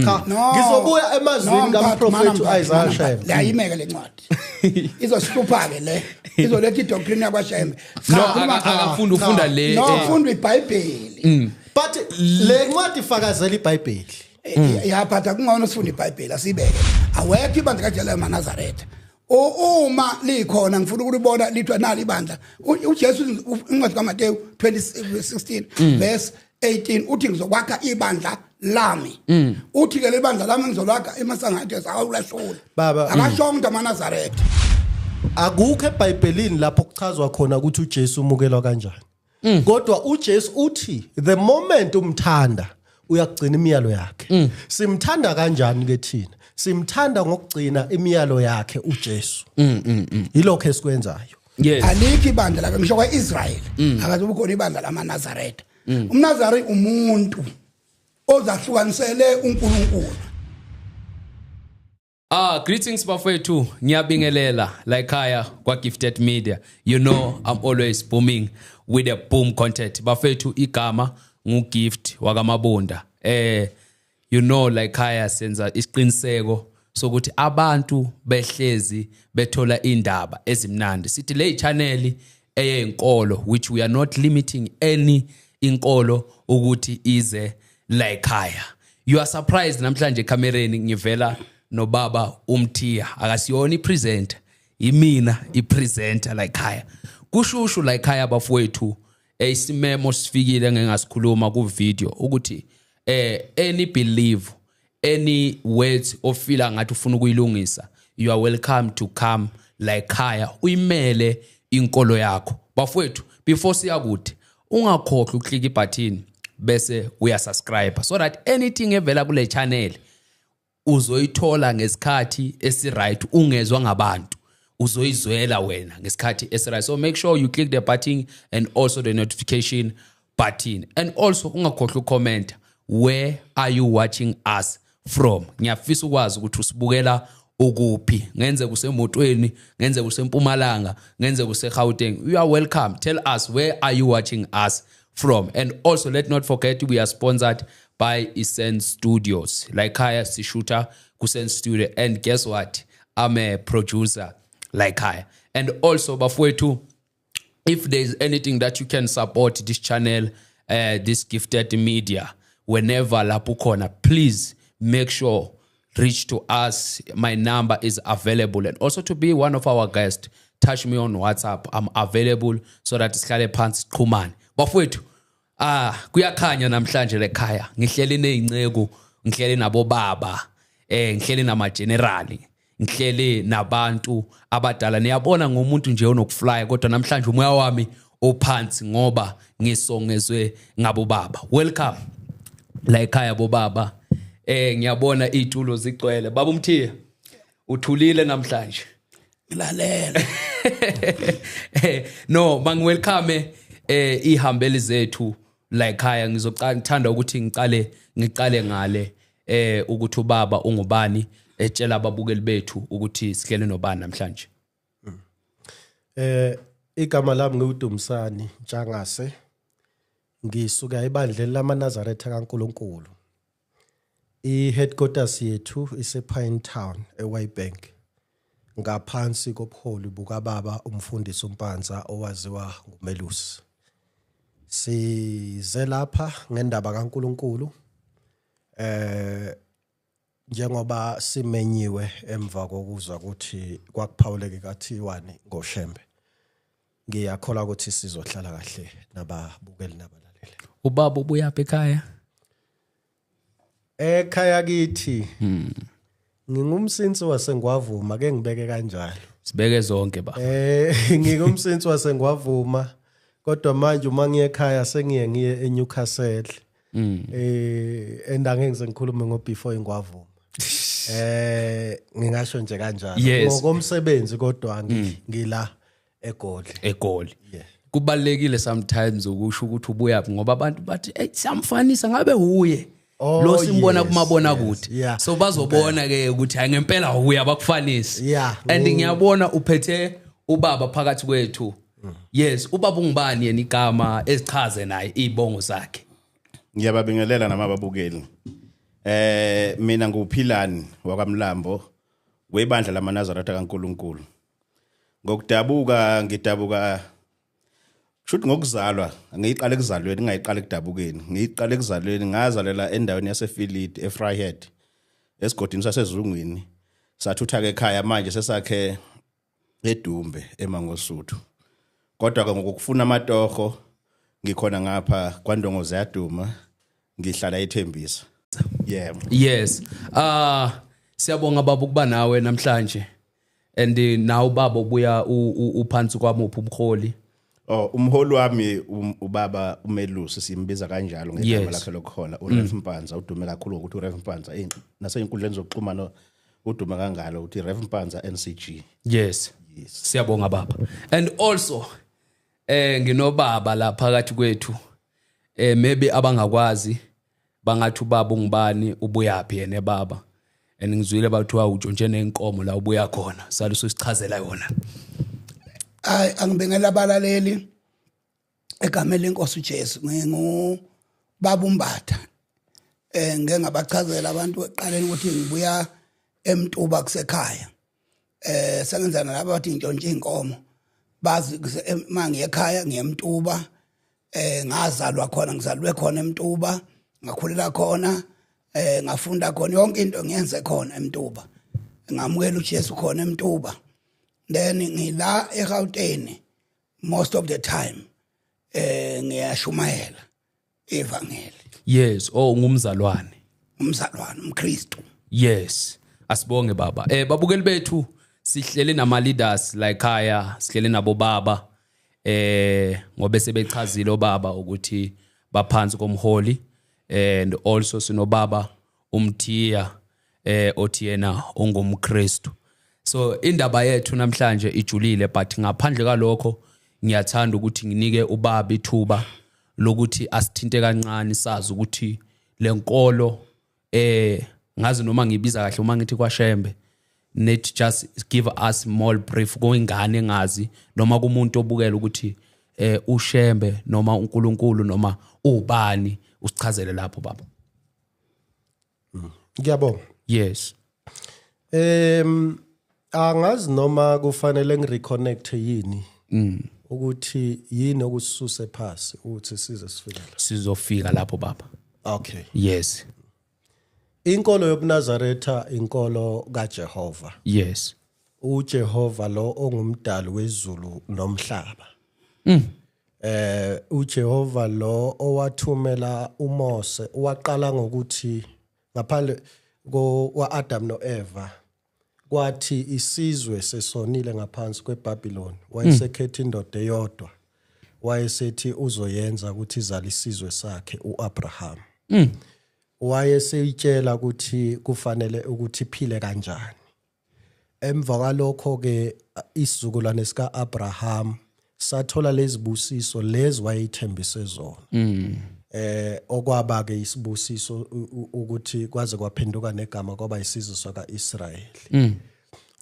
Cha. No. Ngizobuya emazwini No, mphathi, kamprofethi mana mphathi, uIsaiah mana Shembe. mphathi. Le ayimeke le ncwadi. Izosihlupha ke le. Izoletha idoctrine yakwaShembe. No, Cha, khuluma- akafundi, ufunda le No, funda iBhayibheli. But le ncwadi ifakazela iBhayibheli. Yaphatha kungcono sifunde iBhayibheli asibeke. Awekho ibandla kaJesu emaNazaretha. Uma likhona ngifuna ukulibona lithwa nali ibandla. UJesu incwadi kaMateyu 20:16 verse 18 uthi ngizokwakha ibandla lami. Uthi ke lebandla lami ngizolakha emasangathi awulahlula. Baba, akashongo ukuthi amaNazaretha. Akukho eBhayibhelini lapho kuchazwa khona ukuthi uJesu umukelwa kanjani. Kodwa uJesu uthi the moment umthanda uyakugcina imiyalo yakhe. Simthanda kanjani ke thina? Simthanda ngokugcina imiyalo yakhe uJesu. Yilokho esikwenzayo. Alikho ibandla la ngisho kwaIsrael akaze ukhona ibandla lamaNazaretha. UmNazari umuntu ozahlukanisele uNkulunkulu. Ah, greetings bafethu. Ngiyabingelela la ekhaya kwa Gifted Media. You know I'm always booming with the boom content. Bafethu, igama nguGift wakaMabunda. You know la ekhaya senza isiqiniseko sokuthi abantu behlezi bethola indaba ezimnandi. Sithi le channel eyenkolo, which we are not limiting any inkolo ukuthi ize la ekhaya. You are surprised namhlanje ekamereni ngivela nobaba uMthiya. Akasiyona ipresenter, imina ipresenter la ekhaya. Kushushu la ekhaya bafowethu. Isimemo sifikile ngengasikhuluma ku video ukuthi any belief, any words ofila ngathi ufuna ukuyilungisa, you are welcome to come la ekhaya uyimele inkolo yakho. Bafowethu, before siya kude, ungakhohlwa uklika ibutton bese uyasubscribe so that anything evela kule channel uzoyithola ngesikhathi esiright, ungezwa ngabantu, uzoyizwela wena ngesikhathi esiright. So make sure you click the button and also the notification button, and also ungakhohlwa ucomment where are you watching us from. Ngiyafisa ukwazi ukuthi usibukela ukuphi, ngenze kusemotweni, ngenze kusempumalanga, ngenze kuseGauteng. You are welcome, tell us where are you watching us from. And also let not forget we are sponsored by Isen Studios. La ekhaya sishuta kuSen Studio, and guess what, I'm a producer la ekhaya. And also bafowethu, if there's anything that you can support this channel, this Gifted Media, whenever lapho khona, please make sure reach to us. My number is available, and also to be one of our guests, touch me on WhatsApp. I'm available so that sihlale phansi siqhumane. Bafowethu, ah, kuyakhanya namhlanje lekhaya. Ngihleli nezinceku, ngihleli nabo baba, ngihleli nama general, ngihleli nabantu abadala. Niyabona ngomuntu nje onokufly, kodwa namhlanje umoya wami ophansi ngoba ngisongezwe ngabo baba. Welcome la ekhaya bobaba. Ngiyabona izitulo zigcwele. Baba uMthiya, uthulile namhlanje. Ngilalela. No, mangiwelcome ihambeli zethu la ekhaya. Ngizocala, ngithanda ukuthi ngiqale ngale ukuthi ubaba ungubani, etshela ababukeli bethu ukuthi sihlele nobani namhlanje. Igama lami nguDumsani Ntshangase. Ngisuka ebandleni lamaNazaretha kaNkuluNkulu. I-headquarters yethu ise Pine Town eWybank. Ngaphansi kobuholi bukababa umfundisi uMpanza owaziwa nguMelusi. Size lapha ngendaba kaNkuluNkulu. Njengoba simenyiwe emva kokuzwa ukuthi kwakuphawuleke kathiwani ngoShembe. Ngiyakholwa ukuthi sizohlala kahle nababukeli nabalaleli. Ubaba ubuya apha ekhaya? Ekhaya kithi ngingumsinsi waseNgwavuma, ke ngibeke kanjalo. Sibeke zonke ba. Ngingumsinsi waseNgwavuma, kodwa manje uma ngiye ekhaya sengiye ngiye eNewcastle. And angeke ngize ngikhulume ngo before iNgwavuma. Ngingasho nje kanjalo. Ngokomsebenzi kodwa ngila eGoli. eGoli. Kubalekile sometimes ukusho ukuthi ubuya ngoba abantu bathi, "Hey, siyamfanisa, ngabe uye lo simbona kumabona kude." So bazobona ke ukuthi hayi, ngempela uya abakufanisi. And ngiyabona uphethe ubaba phakathi kwethu. Yes, ubaba ungubani yena igama, ezichaze naye izibongo zakhe? Ngiyababingelela namababukeli. Mina nguPhilani wakaMlambo webandla lamaNazaretha kaNkuluNkulu. Ngokudabuka ngidabuka shuthi ngokuzalwa, ngiyiqala ekuzalweni, ngingayiqala ekudabukeni. Ngiyiqala ekuzalweni, ngazalela endaweni yaseFilidi eVryheid esigodini saseZungwini. Sathutha ke ekhaya, manje sesakhe eDumbe eMangosuthu. Kodwa ke ngokufuna amatoho ngikhona ngapha kwaNdongo ziyaduma, ngihlala eThembisa. Yebo. Yes. Siyabonga baba ukuba nawe namhlanje. And nawe baba ubuya uphansi kwamuphi umholi? Oh, umholi wami ubaba uMelusi, simbiza kanjalo ngegama lakhe lokuhola, uRev Mpanza, udume kakhulu ngokuthi uRev Mpanza nasey'nkundleni zokuxhumana udume kangalo ukuthi Rev Mpanza NCG. Yes. Siyabonga baba. And also nginobaba la phakathi kwethu. Maybe abangakwazi bangathi ubaba ungubani, ubuyaphi yena baba. And ngizwile bathiwa utshontshe nenkomo la ubuya khona. Sale usichazela yona. Hayi, angibengela abalaleli egameni lenkosi uJesu. Ngingu baba uMbatha. Ngeke ngabachazela abantu eqaleni ukuthi ngibuya eMtuba kusekhaya. Sengenzana laba bathi ngintshontshe inkomo. Bazi mangiye ekhaya ngiyeMtuba. Ngazalwa khona, ngizalwe khona eMtuba, ngakhulela khona, ngafunda khona, yonke into ngiyenze khona eMtuba. Ngamukela uJesu khona eMtuba. Then ngila eGauteng most of the time, ngiyashumayela ivangeli. Yes, oh, ngumzalwane. Umzalwane, umKristu. Yes. Asibonge baba. Babukeli bethu, sihlele nama leaders la ekhaya, sihlele nabo baba. Ngobe sebechazile obaba ukuthi baphansi komholi, and also sinobaba uMthiya othi yena ungumKristu. So indaba yethu namhlanje ijulile, but ngaphandle kwalokho ngiyathanda ukuthi nginike ubaba ithuba lokuthi asithinte kancane, sazi ukuthi lenkolo, ngazi noma ngibiza kahle uma ngithi kwaShembe, net just give us more brief kuyingane engazi noma kumuntu obukela ukuthi uShembe noma uNkulunkulu noma ubani, usichazele lapho baba. Ngiyabonga. Yes. Angazi noma kufanele ngireconnect yini ukuthi yini okususe phasi ukuthi size sifike la. Sizofika lapho baba. Okay. Yes. Inkolo yobuNazaretha inkolo kaJehova. uJehova lo ongumdali wezulu nomhlaba. uJehova lo owathumela uMose, waqala ngokuthi ngaphandle ko waAdam noEva, kwathi isizwe sesonile ngaphansi kweBabylon, wayesekhetha indoda eyodwa, wayesethi uzoyenza ukuthi izale isizwe sakhe, uAbraham. Wayeseyitshela ukuthi kufanele ukuthi iphile kanjani. Emva kwalokho ke isizukulwane sika Abraham sathola lezibusiso lezi wayethembise zona, okwaba ke isibusiso ukuthi kwaze kwaphenduka negama kwaba isizwe sakaIsrayeli.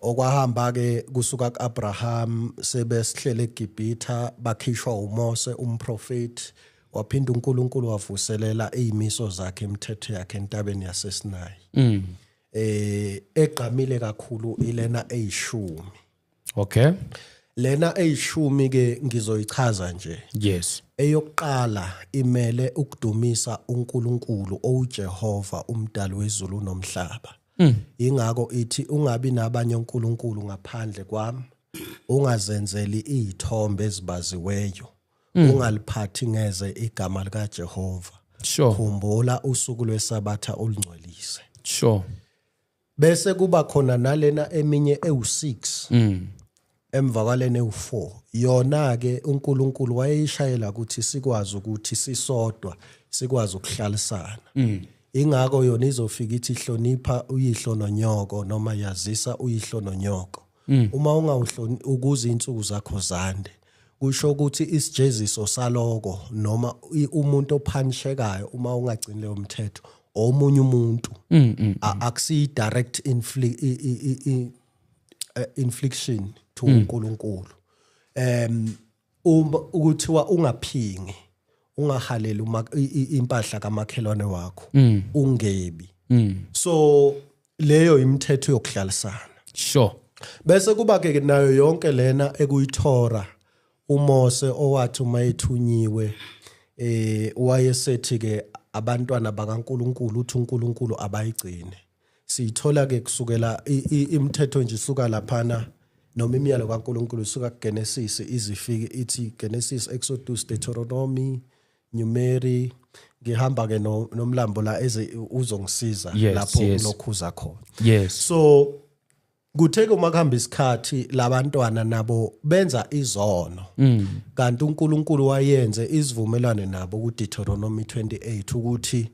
Okwahamba ke kusuka kuAbraham sebesihlele eGibhitha, bakhishwa uMose umprofeti, waphinda uNkulunkulu wavuselela izimiso zakhe, imithetho yakhe entabeni yaseSinayi. Egqamile kakhulu ilena eyishumi. Lena eyishumi ke ngizoyichaza nje. Eyokuqala imele ukudumisa uNkulunkulu oJehova umdali wezulu nomhlaba. Ingakho ithi ungabi nabanye onkulunkulu ngaphandle kwami, ungazenzeli izithombe ezibaziweyo, ungaliphathi ngeze igama likaJehova. Khumbula usuku lwesabatha olungcwelise. Bese kuba khona nalena eminye ewu6 emva kwalena ewu4. Yona ke uNkulunkulu wayeyishayela ukuthi sikwazi ukuthi sisodwa sikwazi ukuhlalisana. Ingakho yona izofika ithi hlonipha uyihlo nonyoko noma yazisa uyihlo nonyoko. Uma ungawuhloni ukuze insuku zakho zande. Kusho ukuthi isijeziso saloko noma umuntu ophanishekayo uma ungagcini leyo mthetho omunye umuntu, akusiyi direct infliction to uNkulunkulu. Uma ukuthiwa ungaphingi, ungahaleli uma impahla kamakhelwane wakho, ungebi. So leyo imithetho yokuhlalisana. Sure. Bese kuba ke nayo yonke lena ekuyiTorah uMose owathi uma ethunyiwe wayesethi ke abantwana bakaNkuluNkulu uthi uNkulunkulu abayigcine. Siyithola ke kusukela imithetho nje isuka laphana noma imiyalo kaNkuluNkulu isuka kuGenesis izifike ithi Genesis, Exodus, Deuteronomy, Numeri. Ngihamba ke nomlambo la eze uzongisiza lapho lokhuza khona. So kuthe uma kuhamba isikhathi labantwana nabo benza izono, kanti uNkulunkulu wayenze isivumelwano nabo ku Deuteronomy 28 ukuthi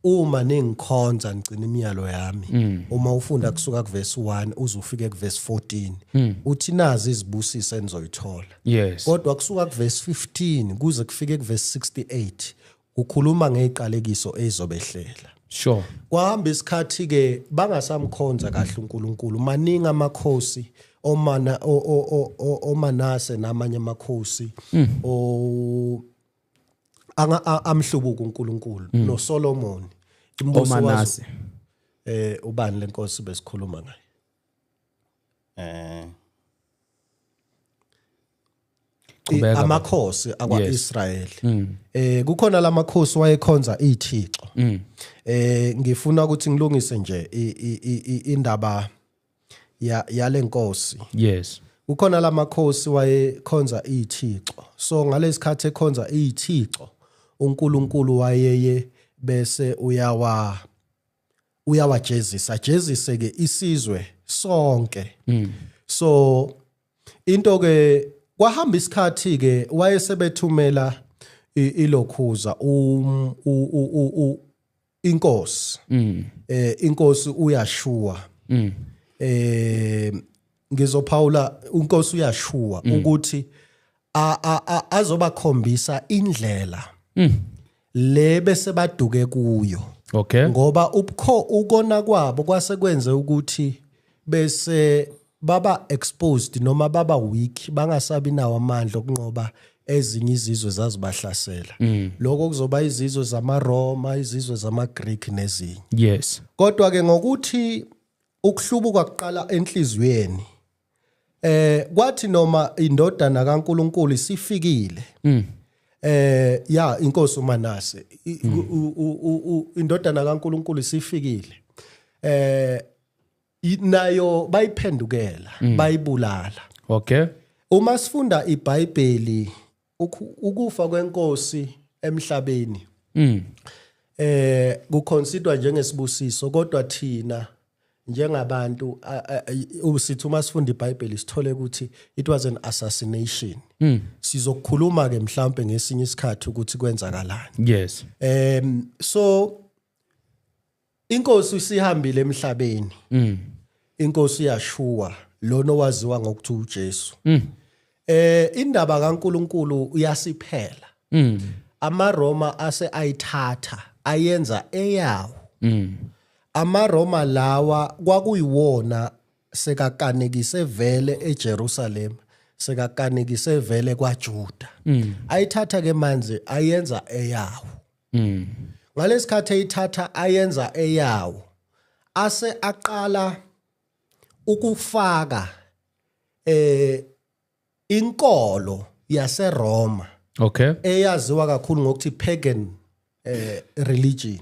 uma ningikhonza nigcina imiyalo yami. Uma ufunda kusuka kuverse 1 uzufike kuverse 14, uthi nazi izibusiso enizoyithola. Kodwa kusuka kuverse 15 kuze kufike kuverse 68 kukhuluma ngeziqalekiso ezobehlela. Kwahamba isikhathi ke bangasamkhonza kahle uNkulunkulu. Maningi amakhosi omana oManase namanye amakhosi o amhlubuka uNkulunkulu noSolomon imbuso wazo. Ubani lenkosi besikhuluma ngayo? Amakhosi akwaIsrael. Kukhona lamakhosi wayekhonza ithixo. Ngifuna ukuthi ngilungise nje indaba yalenkosi. Yes. Kukhona lamakhosi wayekhonza ithixo. So ngalesikhathi ekhonza ithixo uNkulunkulu wayeye bese uyawajezisa, jezise ke isizwe sonke. So into ke kwahamba isikhathi ke wayesebethumela ilokhuza inkosi. Inkosi uyashua. Ngizophawula inkosi uyashua ukuthi azobakhombisa indlela le bese baduke kuyo. Okay. Ngoba ukona kwabo kwase kwenze ukuthi bese baba exposed noma baba weak, bangasabi nawo amandla okunqoba ezinye izizwe zazibahlasela. Lokho kuzoba izizwe zamaRoma, izizwe zamaGreek nezinye. Yes. Kodwa ke ngokuthi ukuhlubuka kuqala enhliziyweni, kwathi noma indodana kaNkuluNkulu isifikile, ya inkosi uManase, indodana kaNkuluNkulu isifikile, nayo bayiphendukela, bayibulala. Okay. Uma sifunda iBhayibheli ukufa kwenkosi emhlabeni kuconsiderwa njengesibusiso, kodwa thina njengabantu usithi uma sifunda iBhayibheli sithole ukuthi it was an assassination. Sizokukhuluma ke mhlambe ngesinye isikhathi ukuthi kwenzakalani. Yes. So inkosi isihambile emhlabeni. Inkosi yashua lona owaziwa ngokuthi uJesu. Indaba kaNkuluNkulu uyasiphela. AmaRoma ase ayithatha ayenza eyawo. AmaRoma lawa kwakuyiwona sekakanekise vele eJerusalem, sekakanekise vele kwaJuda. Ayithatha ke manje ayenza eyawo. Ngalesikhathi ayithatha ayenza eyawo, ase aqala ukufaka inkolo yaseRoma. Okay. Eyaziwa kakhulu ngokuthi pagan religion.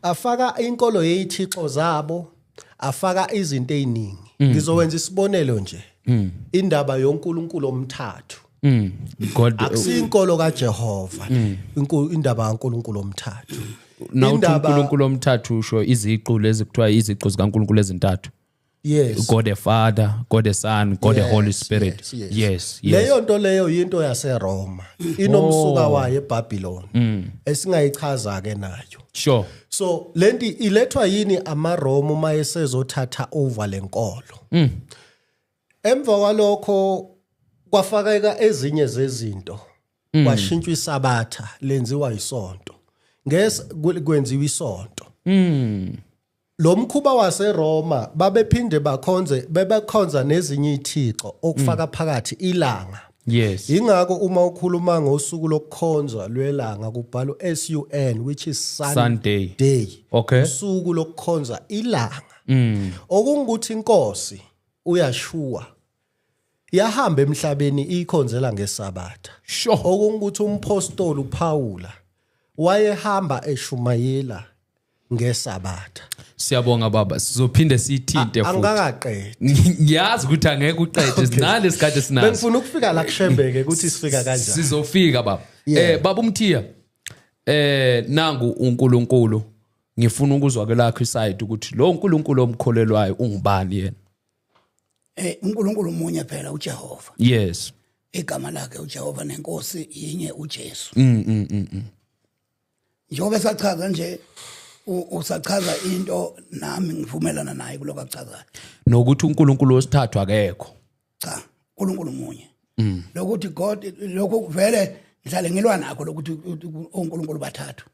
Afaka inkolo yezithixo zabo, afaka izinto eziningi. Ngizowenza isibonelo nje. Indaba yoNkulunkulu omthathu. God akusinkolo kaJehova. Indaba kaNkulunkulu omthathu. Nawuthi uNkulunkulu omthathu usho iziqu lezi kuthiwa iziqu zikaNkulunkulu ezintathu. Yes. God the Father, God the Son, God the Holy Spirit. Yes. Leyo nto leyo yinto yaseRoma. Inomsuka wayo eBabylon. Esingayichaza ke nayo. Sure. So lenti ilethwa yini amaRoma uma esezothatha over lenkolo. Emva kwalokho kwafakeka ezinye zezinto. Kwashintshwa isabatha lenziwa isonto. Ngeke kwenziwa isonto. Lo mkhuba waseRoma babephinde bakhonze, bebekhonza nezinye izithixo okufaka phakathi ilanga. Yes. Ingakho uma ukhuluma ngosuku lokukhonzwa lwelanga kubhalwa SUN, which is Sunday. Day. Usuku lokukhonza ilanga. Okungukuthi inkosi uYashua yahamba emhlabeni ikhonzela ngesabatha. Okungukuthi umpostoli uPaula wayehamba eshumayela ngesabatha. Siyabonga baba, sizophinde siyithinte futhi. Angikaqedi. Ngiyazi ukuthi angeke uqede, sinale isikhathi esinaso. Bengifuna ukufika la kushembeke ukuthi sifika kanjani. Sizofika baba. Baba uMthiya, nangu uNkulunkulu, ngifuna ukuzwa kwelakho iside ukuthi lo uNkulunkulu omkholelwayo ungubani yena? uNkulunkulu umunye phela, uJehova. Igama lakhe uJehova, nenkosi yinye, uJesu. Njengoba sachaza nje, usachaza into nami ngivumelana naye kuloko akuchazayo. Nokuthi uNkulunkulu wesithathu akekho. Cha, uNkulunkulu munye. Lokuthi God, lokho vele ngihlale ngilwa nakho lokuthi uNkulunkulu bathathu.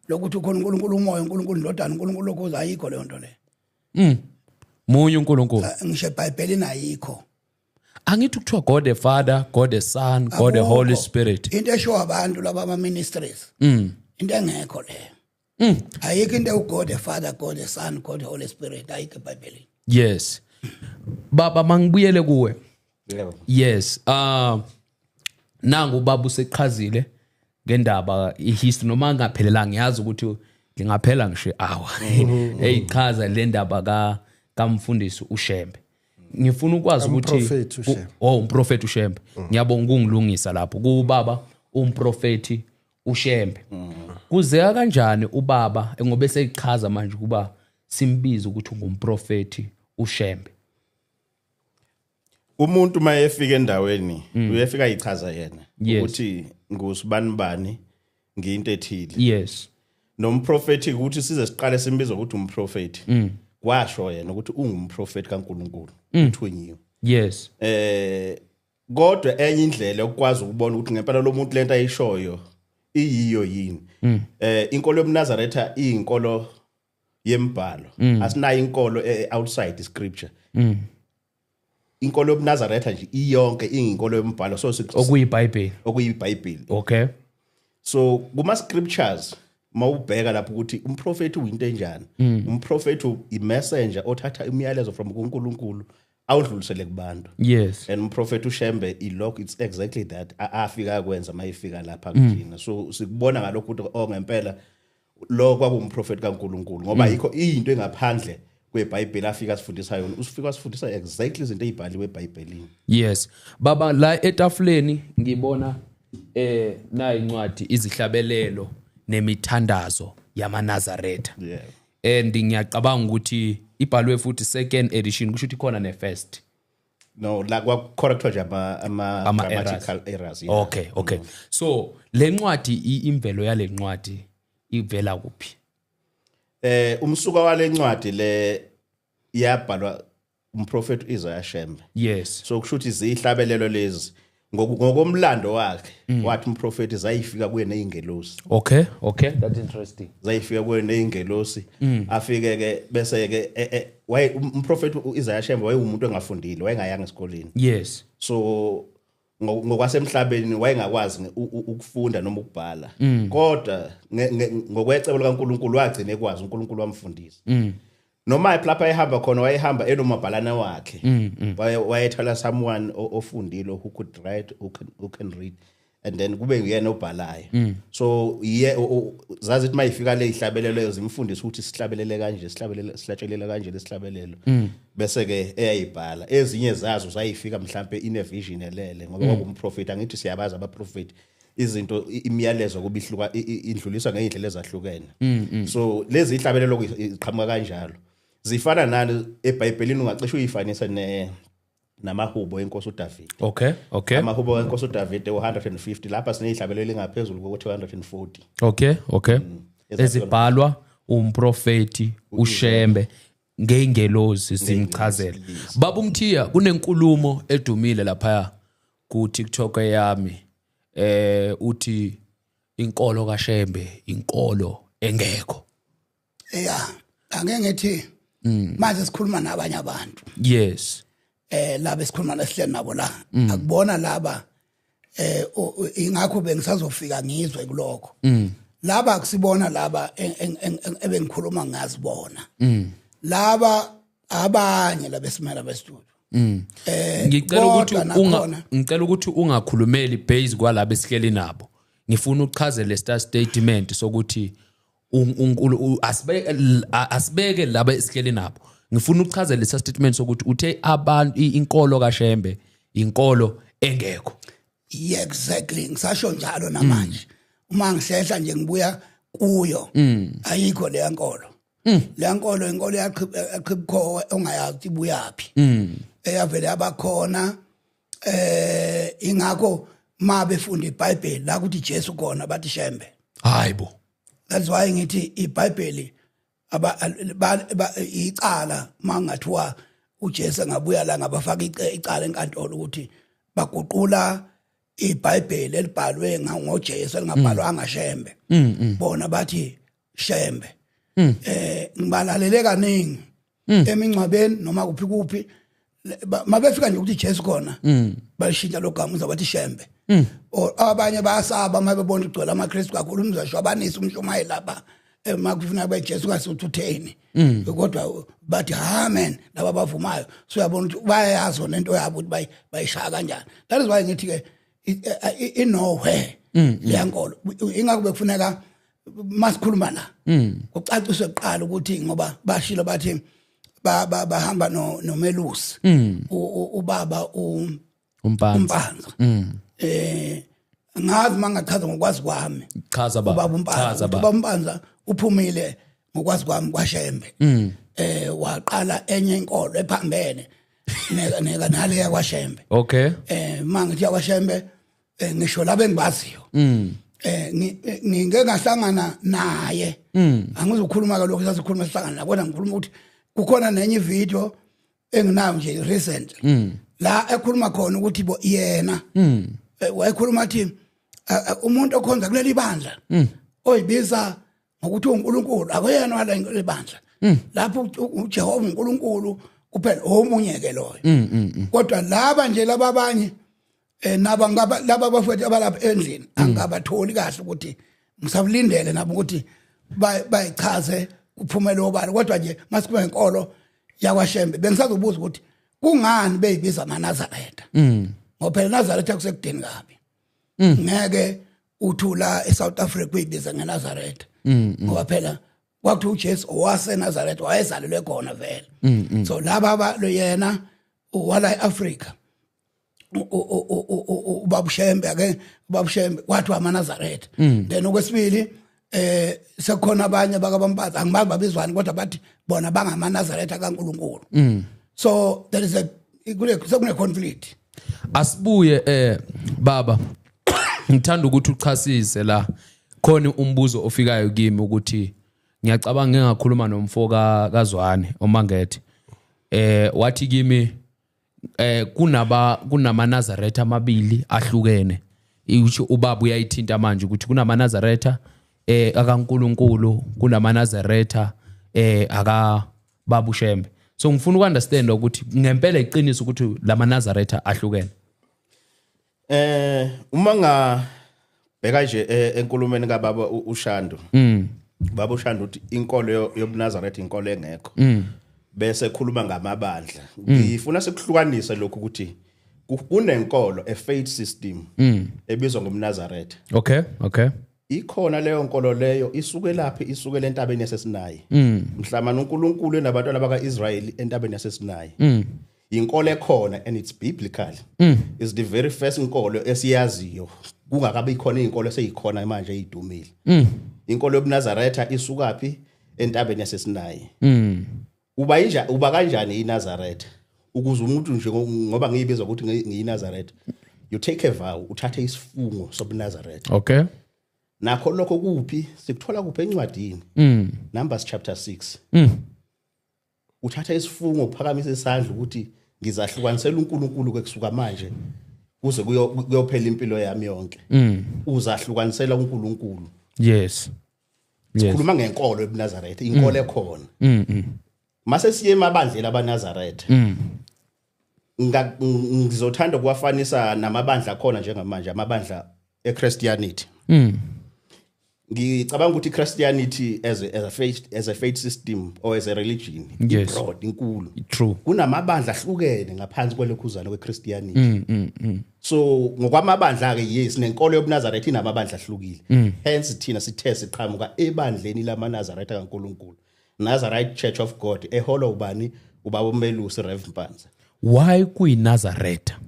Lokuthi ukhona uNkulunkulu umoya, uNkulunkulu indodana, uNkulunkulu lokho, ayikho leyo nto leyo. Munye uNkulunkulu. Ngisho eBhayibhelini ayikho. Angithi kuthiwa God the Father, God the Son, God the Holy Akukho. Spirit. Into esho abantu laba ama ministries. Into engekho leyo. Ayikho into uGod the Father, God the Son, God the Holy Spirit, ayikho eBhayibhelini. Yes. Baba, mangibuyele kuwe. Yebo. Yes. Nangu baba usechazile ngendaba ihistory, noma ngaphelelanga, ngiyazi ukuthi ngingaphela ngisho hour eyichaza le ndaba ka kamfundisi uShembe. Ngifuna ukwazi ukuthi Umprofethi uShembe. Oh, umprofeti uShembe. Ngiyabonga ukungilungisa lapho. Kubaba umprofeti uShembe. Kuzeka kanjani ubaba ngoba eseyichaza manje kuba simbiza ukuthi ungumprofeti uShembe? Umuntu mayefika endaweni uyefika ayichaza yena ukuthi ngusibani bani, ngiyinto ethile. Nomprofeti ukuthi size siqale simbiza ukuthi umprofeti. Kwasho yena ukuthi ungumprofeti kaNkuluNkulu, uthunyiwe. Kodwa enye indlela yokwazi ukubona ukuthi ngempela lo muntu lento ayishoyo iyiyo yini. Inkolo yobuNazaretha iyinkolo yembhalo. Asinayo inkolo outside scripture. Inkolo yobuNazaretha nje iyonke iyinkolo yombhalo, so OkuyiBhayibheli. OkuyiBhayibheli. So kuma scriptures mawubheka lapho ukuthi umprofeti uyinto enjani, umprofeti i messenger othatha imiyalezo from kuNkulunkulu awudlulisele kubantu. And umprofeti uShembe ilokho, it's exactly that afika kwenza mayifika lapha kuthina. So sikubona ngalokho ukuthi oh, ngempela lo kwakuwumprofeti kaNkulunkulu, ngoba yikho into engaphandle kweBhayibheli afika sifundisa yona, usifika sifundisa exactly izinto ezibhaliwe eBhayibhelini. Yes. Baba, la etafuleni ngibona na incwadi izihlabelelo nemithandazo yamaNazaretha. And ngiyacabanga ukuthi ibhalwe futhi second edition, kusho ukuthi khona ne first. No, la kwa correctwa nje ama Ama grammatical errors, yeah. Okay. So le ncwadi, imvelo yale ncwadi ivela kuphi? Umsuka wale ncwadi le yabhalwa umprofeti Isaiah Shembe. So kusho ukuthi zihlabelelo lezi ngokomlando wakhe, wathi umprofeti zayifika kuye nezingelosi. Okay, that's interesting. Zayifika kuye nezingelosi, afike ke bese ke waye umprofeti uIsaiah Shembe wayewumuntu engafundile, wayengayanga esikoleni. So ngokwasemhlabeni wayengakwazi ukufunda noma ukubhala. Kodwa ngokwecebo likaNkuluNkulu wagcina ekwazi, uNkulunkulu wamfundisa. Noma lapha ehamba khona wayehamba enomabhalane wakhe. Wayethola someone ofundile who could write, who can read, and then kube uyena obhalayo. So ye zazi ukuthi mayifika le ihlabelelo zimfundisa ukuthi sihlabelele kanje, sihlabelele, sihlatshelele kanje lesihlabelelo. Bese ke eyayibhala ezinye zazo zayifika mhlambe ine vision elele, ngoba kwakumprofeti, angithi siyabaza abaprofeti, izinto imiyalezo kubihluka indluliswa ngeindlela ezahlukene. So lezi ihlabelelo iqhamuka kanjalo. Zifana nani eBhayibhelini, ungacishe uyifanise ne namahubo enkosi uDavid. Amahubo enkosi uDavid u150, lapha sinezihlabelelo engaphezulu kokuthi 140. Okay. Ezibhalwa umprofeti uShembe ngeingelozi simchazela. Baba uMthiya, kunenkulumo edumile lapha ku TikTok yami. Uthi inkolo kaShembe inkolo engekho. Yeah, ake ngithi manje sikhuluma nabanye abantu. Laba esikhuluma nesihleli nabo la, akubona laba. Ingakho bengisazofika ngizwe kulokho. Laba kusibona laba ebengikhuluma ngazibona. Laba abanye labesimela bestudio. Ngicela ukuthi Kodwa unga nakhona- ngicela ukuthi ungakhulumeli base kwalabo esihleli nabo. Ngifuna uchaze le star statement sokuthi asibeke laba esihleli nabo. Ngifuna ukuchaze le statement sokuthi uthe abantu inkolo kaShembe inkolo engekho. Yeah, exactly, ngisasho njalo namanje. Uma ngihlehla nje ngibuya kuyo, ayikho leya nkolo. Leya nkolo inkolo yaqhibukhowe ongayazi ukuthi ibuyaphi, eyavele yabakhona. Ingakho ma befunda iBhayibheli la kuthi Jesu khona bathi Shembe. Hayibo. That's why ngithi iBhayibheli aba icala mangathiwa uJesu engabuya la, ngabafaka icala enkantolo ukuthi baguqula iBhayibheli elibhalwe ngoJesu elingabhalwanga Shembe, bona bathi Shembe. Ngibalalele kaningi emingcwabeni noma kuphi kuphi, mabefika nje ukuthi Jesu khona, balishintsha lo gama, uza bathi Shembe. Or abanye bayasaba uma bebona ugcwele amaKristu kakhulu, umzashwabanisa umshumayeli lapha, makufuna beJesu ngasuthi utheni, kodwa bathi amen laba abavumayo. So uyabona ukuthi bayayazi nento yabo ukuthi bayishaya kanjani. That is why ngithi ke i-nowhere leyankolo. Ingakho bekufuneka masikhuluma la kucaciswe kuqala ukuthi, ngoba bashilo bathi bahamba no nomelusi, ubaba uMpanza. uMpanza. Ngazi mangachaza ngokwazi kwami. Chaza baba. Ubaba uMpanza, Chaza ukuthi baba. ubaba uMpanza uphumile ngokwazi kwami kwaShembe, waqala enye inkolo ephambene neka nale yakwaShembe. Mangithi yakwaShembe, ngisho laba engibaziyo, ngike ngahlangana naye. Angizukhuluma ke lokho sasikhuluma sihlangana la, kodwa ngikhuluma ukuthi kukhona nenye video enginayo nje recent la ekhuluma khona ukuthi bo yena wayekhuluma athi umuntu okhonza kuleli bandla oyibiza ngokuthi uNkulunkulu akuyena wala ibandla lapho uJehova uNkulunkulu kuphela, omunye ke loyo. Kodwa laba nje laba abanye naba ngaba laba bafowethu abalapha endlini angabatholi kahle ukuthi ngisabulindele nabo ukuthi bayichaze kuphumele obala. Kodwa nje masikhuluma ngenkolo yakwaShembe, bengisazobuza ukuthi kungani beyibiza amaNazaretha, ngoba phela Nazaretha kusekudeni kabi. Ngeke uthula eSouth Africa uyibiza ngeNazaretha, ngoba phela kwakuthiwa uJesu owaseNazaretha, wayezalelwe khona vele. So laba lo yena wala eAfrica, ubaba uShembe ake, ubaba uShembe kwathiwa amaNazaretha. Then okwesibili sekukhona abanye bakabaMpanza, angibazi babizwani, kodwa bathi bona bangamaNazaretha kaNkuluNkulu. So there is a kule sekune conflict. Asibuye baba, ngithanda ukuthi uchasise la. Khona umbuzo ofikayo kimi ukuthi ngiyacabanga ngingakhuluma nomfo kaZwane oMangethe, wathi kimi kunama Nazaretha amabili ahlukene. Isho ubaba uyayithinta manje ukuthi kunama Nazaretha akaNkuluNkulu, kunama Nazaretha aka baba uShembe. So ngifuna ukunderstand ukuthi ngempela iqiniso ukuthi lama Nazaretha ahlukene. Uma nga bheka nje enkulumeni kababa uShando. Baba uShando uthi inkolo yobuNazaretha inkolo engekho. Bese khuluma ngamabandla. Ngifuna sikuhlukanise lokhu ukuthi kunenkolo, a faith system ebizwa ngomNazaretha. Ikhona leyo nkolo leyo, isuke laphi? Isukele entabeni yaseSinayi. Mhlawumbe uNkulunkulu enabantwana bakaIsrayeli entabeni yaseSinayi. Inkolo ekhona and it's biblical. Is the very first inkolo esiyaziyo kungakabi khona izinkolo eseyikhona manje ezidumile. Inkolo yobuNazaretha isukaphi? Entabeni yaseSinayi. Uba inja uba kanjani iNazaretha? Ukuze umuntu nje, ngoba ngiyibiza ukuthi ngiyiNazaretha, you take a vow, uthathe isifungo sobuNazaretha. Nakho lokho kuphi? Sikuthola kuphi? Encwadini Numbers chapter 6. Uthatha isifungo, uphakamisa isandla ukuthi ngizahlukanisela uNkulunkulu kwekusuka manje kuze kuyophela impilo yami yonke. Uzahlukanisela uNkulunkulu. Sikhuluma ngenkolo ebuNazaretha, inkolo ekhona. Mase siye emabandleni abaNazaretha. Ngizothanda ukuwafanisa namabandla akhona njengamanje, amabandla eChristianity. Ngicabanga ukuthi iChristianity as a faith system or as a religion broad, inkulu. Kunamabandla ahlukene ngaphansi kwelekhuzana kweChristianity. So ngokwamabandla ke, yes, nenkolo yobuNazaretha inamabandla ahlukile. Hence thina sithe siqhamuka ebandleni lamaNazaretha kaNkuluNkulu, Nazarite Church of God, eholwa ubani? Ubaba uMelusi Rev Mpanza. Why kuyiNazaretha?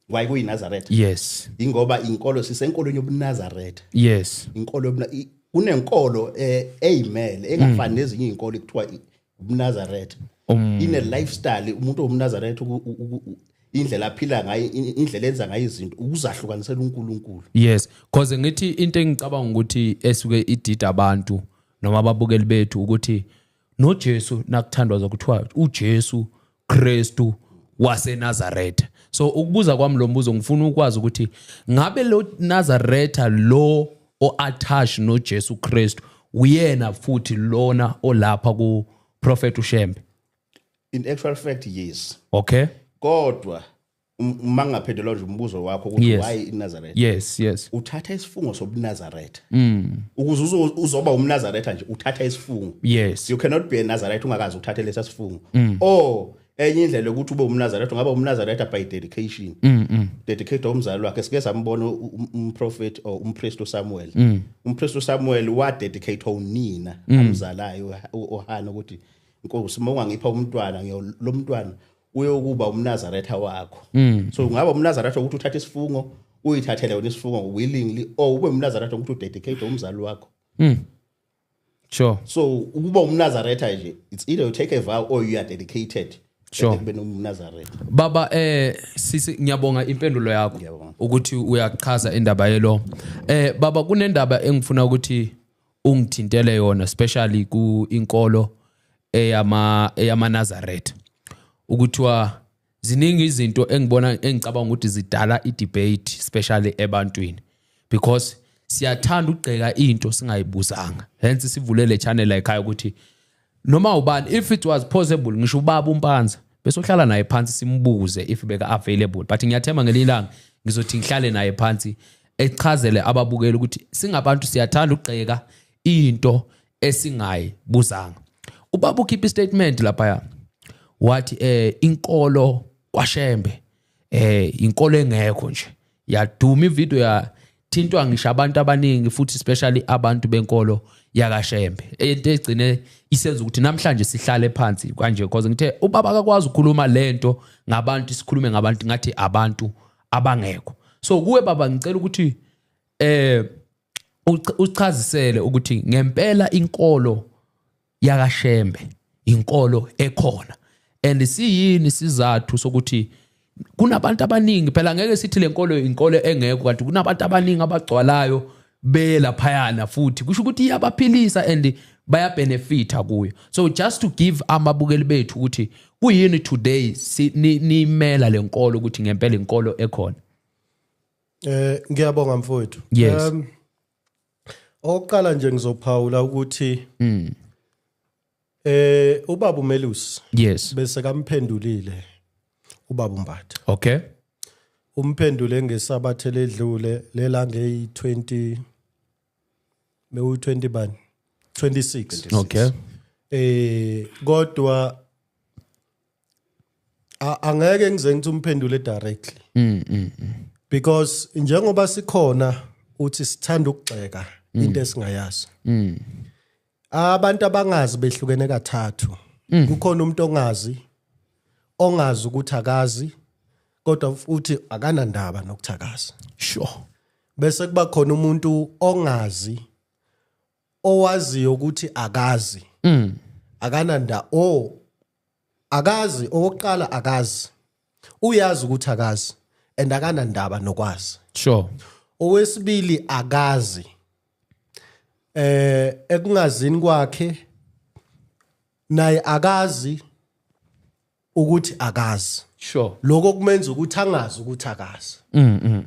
Why kuyiNazaretha? Yes. Ingoba inkolo, sisenkolweni yobuNazaretha. Inkolo kunenkolo eyimele engafani nezinye izinkolo ekuthiwa ubuNazaretha. Ine lifestyle umuntu owumNazaretha, indlela aphila ngayo, indlela enza ngayo izinto, ukuzahlukanisela uNkulunkulu. Yes, cause ngithi into engicabanga ukuthi esuke idida abantu noma ababukeli bethu ukuthi noJesu nakuthandwa zokuthiwa uJesu Kristu waseNazaretha. So ukubuza kwami lo mbuzo, ngifuna ukwazi ukuthi ngabe lo Nazaretha lo o-attach noJesu Kristu uyena futhi lona olapha ku Prophet uShembe? In actual fact, yes. Kodwa uma ngingaphendula nje umbuzo wakho ukuthi why iNazaretha, uthatha isifungo sobuNazaretha ukuze uzoba umNazaretha nje, uthatha isifungo. You cannot be a Nazareth ungakazi ukuthatha lesa sifungo. Or enye indlela yokuthi ube umNazaretha, ungaba umNazaretha by dedication, dedicate umzali wakhe. Sike sambona umprofeti or umpriest uSamuel. Umpriest uSamuel wa dedicate unina amzalayo uHana ukuthi, "Inkosi, uma ungangipha umntwana, ngiyo lo mntwana uyokuba umNazaretha wakho." So ungaba umNazaretha ukuthi uthathe isifungo, uyithathele wena isifungo willingly, or ube umNazaretha ukuthi udedicate umzali wakho. So ukuba umNazaretha nje, it's either you take a vow or you are dedicated ekubeni umNazaretha. Baba, sisi, ngiyabonga impendulo yakho. Ngiyabonga. Ukuthi uyachaza indaba yelo. Baba, kunendaba engifuna ukuthi ungithintele yona, especially ku inkolo eyama Nazareth, ukuthiwa ziningi izinto engibona, engicabanga ukuthi zidala i-debate, especially ebantwini, because siyathanda ukugxeka into singayibuzanga. Hence sivule le channel la ekhaya ukuthi noma ubani, if it was possible, ngisho ubaba uMpanza bese uhlala naye phansi simbuze if beka available, but ngiyathemba ngelinye ilanga ngizothi ngihlale naye phansi echazele ababukeli ukuthi singabantu siyathanda ukugxeka into esingayibuzanga. Ubaba ukhipha istatement lapha, wathi inkolo kwaShembe inkolo engekho nje. Yaduma ivideo, yathintwa ngisho abantu abaningi futhi, especially abantu benkolo yakaShembe, into egcine isenza ukuthi namhlanje sihlale phansi kanje, because ngithe ubaba akakwazi ukukhuluma lento ngabantu, sikhulume ngabantu ngathi abantu abangekho. So kuwe baba, ngicela ukuthi uchazisele ukuthi ngempela inkolo yakaShembe inkolo ekhona, and siyini isizathu sokuthi kunabantu abaningi, phela ngeke sithi le nkolo inkolo engekho kanti kunabantu abaningi abagcwalayo belaphayana, futhi kusho ukuthi iyabaphilisa and bayabenefita kuyo. So just to give amabukeli bethu ukuthi kuyini today nimela le nkolo ukuthi ngempela inkolo ekhona. Ngiyabonga mfowethu. Okokuqala nje ngizophawula ukuthi ubaba uMelusi bese kamphendulile ubaba uMbatha. Umphendule ngesabathe ledlule lela ngeyi20, mewu 20 bani, 26. Kodwa angeke ngize ngithi umphendule directly because njengoba sikhona uthi sithanda ukugxeka into esingayazi. Abantu abangazi behlukene kathathu. Kukhona umuntu ongazi, ongazi ukuthi akazi, kodwa futhi akanandaba nokuthi akazi. Bese kuba khona umuntu ongazi, owaziyo ukuthi akazi, akananda o akazi. Okokuqala akazi, uyazi ukuthi akazi and akanandaba nokwazi. Owesibili akazi, ekungazini kwakhe naye akazi ukuthi akazi. Lokho kumenza ukuthi angazi ukuthi akazi.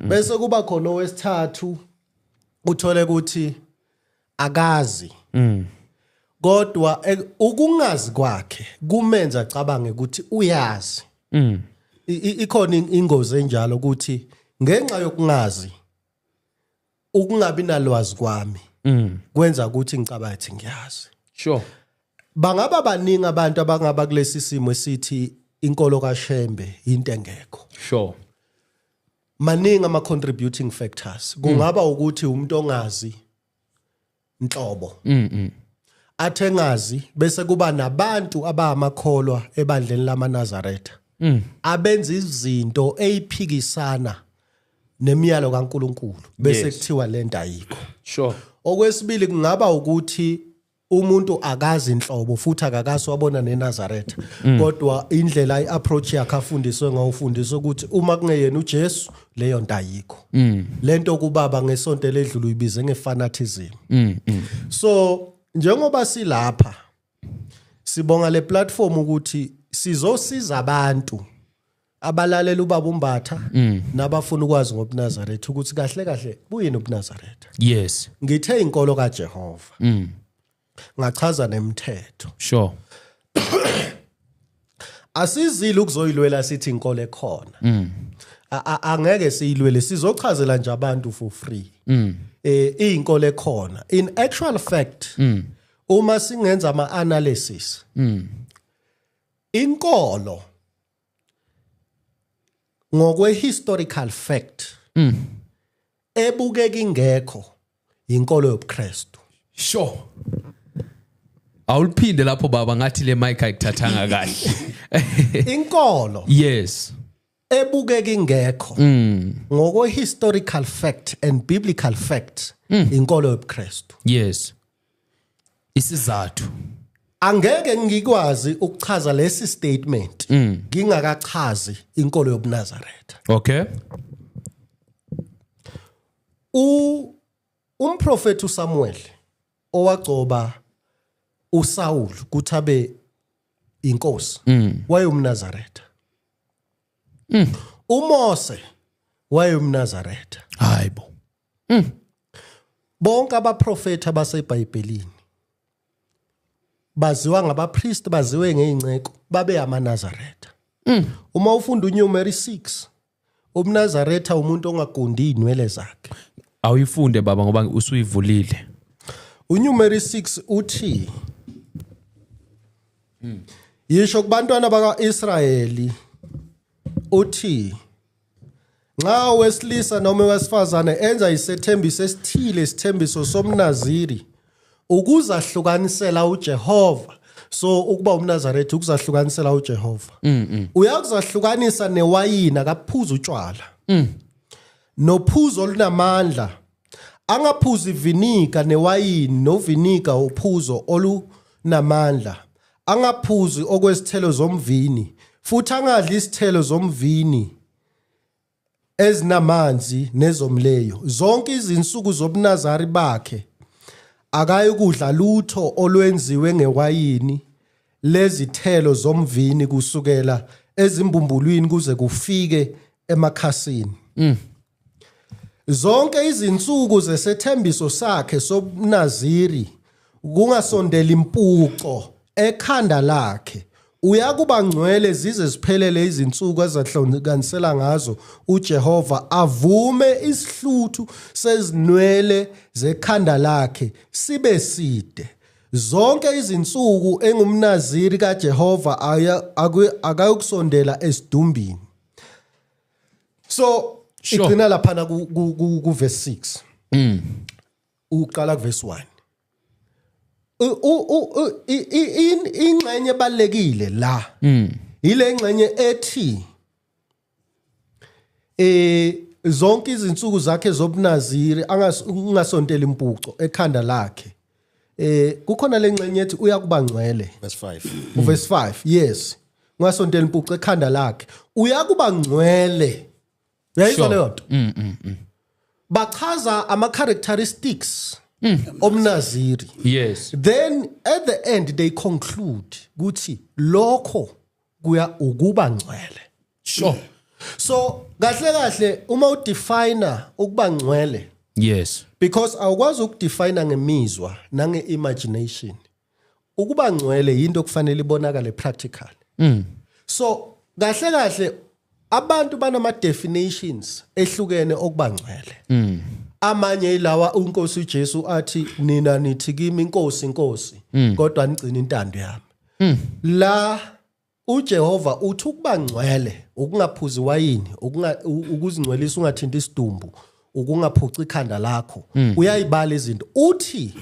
Bese kuba khona owesithathu, uthole ukuthi akazi, kodwa ukungazi kwakhe kumenza acabange ukuthi uyazi. Ikhona ingozi enjalo ukuthi ngenxa yokungazi, ukungabi nalwazi kwami kwenza ukuthi ngicabanga ukuthi ngiyazi. Bangaba baningi abantu abangaba kulesi simo esithi inkolo kaShembe into engekho. Maningi ama contributing factors. Kungaba ukuthi umuntu ongazi nhlobo athengazi, bese kuba nabantu abamakholwa ebandleni lamaNazaretha abenza izinto eyiphikisana nemiyalo kaNkuluNkulu, bese kuthiwa lento ayikho. Okwesibili, kungaba ukuthi umuntu akazi inhlobo futhi akakazi wabona neNazaretha, kodwa indlela iapproach yakhe afundiswe ngawufundiswa ukuthi uma kungeyena uJesu, leyo nto ayikho. Lento kubaba ngesonto ledlulu uyibize ngefanatism. So njengoba silapha, sibonga le platform ukuthi sizosiza abantu abalalela ubaba uMbatha nabafuna ukwazi ngobuNazaretha ukuthi kahle kahle buyini ubuNazaretha. Ngithe inkolo kaJehova, ngachaza nemithetho. Asizile ukuzoyilwela sithi inkolo ekhona. Angeke siyilwele, sizochazela nje abantu for free. Iyinkolo ekhona. In actual fact, uma singenza ama analysis, inkolo ngokwe historical fact ebukeka ingekho inkolo yobuKristu. Sure, awuliphinde lapho baba, ngathi le mic ayikuthathanga kahle. Inkolo ebukeka ingekho ngokwe historical fact and biblical fact, inkolo yobuKristu. Yes, isizathu? Angeke ngikwazi ukuchaza lesi statement ngingakachazi inkolo yobuNazaretha. Umprofeti uSamuel owagcoba uSaul ukuthi abe inkosi wayumNazaretha. uMose wayumNazaretha. Hayibo. Bonke abaprofeti abaseBhayibhelini baziwa ngabapriest, baziwe ngeinceko, babe amaNazaretha. Uma ufunda uNumeri 6, umNazaretha umuntu ongagundi inwele zakhe. Awuyifunde baba, ngoba usuyivulile. uNumeri 6 uthi, yisho kubantwana bakaIsrayeli uthi, nxa owesilisa noma owesifazane enza isethembiso esithile, isithembiso somnaziri, ukuzahlukanisela uJehova. So ukuba umNazaretha ukuzahlukanisela uJehova. Uyakuzahlukanisa newayini, akaphuza utshwala nophuzo olunamandla, angaphuzi vinegar newayini novinegar, uphuzo olunamandla, angaphuzi okwesithelo zomvini, futhi angadli isithelo zomvini ezinamanzi nezomleyo. Zonke izinsuku zobunazari bakhe akayikudla lutho olwenziwe ngewayini lezithelo zomvini, kusukela ezimbumbulwini kuze kufike emakhasini. Zonke izinsuku zesethembiso sakhe sobunaziri kungasondela impuco ekhanda lakhe. Uyakuba ngcwele zize ziphelele izinsuku azahlukanisela ngazo uJehova, avume isihluthu sezinwele zekhanda lakhe sibe side. Zonke izinsuku engumnaziri kaJehova akayokusondela esidumbini. So igcina laphana ku verse 6, uqala ku verse 1. Ingxenye ebalekile la ile ngxenye ethi zonke izinsuku zakhe zobunaziri angasontela impuco ekhanda lakhe. Kukhona lengxenye ethi uyakuba ngcwele. Verse 5. Uverse 5, yes. Ungasontela impuco ekhanda lakhe, uyakuba ngcwele. Uyayizwa leyo nto? Bachaza ama characteristics omnaziri. Then at the end they conclude ukuthi lokho kuya ukuba ngcwele. So kahle kahle uma udefine ukuba ngcwele, because awukwazi ukudefine ngemizwa nange imagination, ukuba ngcwele into okufanele ibonakale practical. So kahle kahle Abantu banama definitions ehlukene okuba ngcwele. Amanye ilawa uNkosi uJesu athi nina nithi kimi inkosi inkosi kodwa nigcina intando yami. La uJehova uthi ukuba ngcwele ukungaphuzi wayini ukuzingcwelisa ungathinti isidumbu ukungaphuci ikhanda lakho uyayibala izinto uthi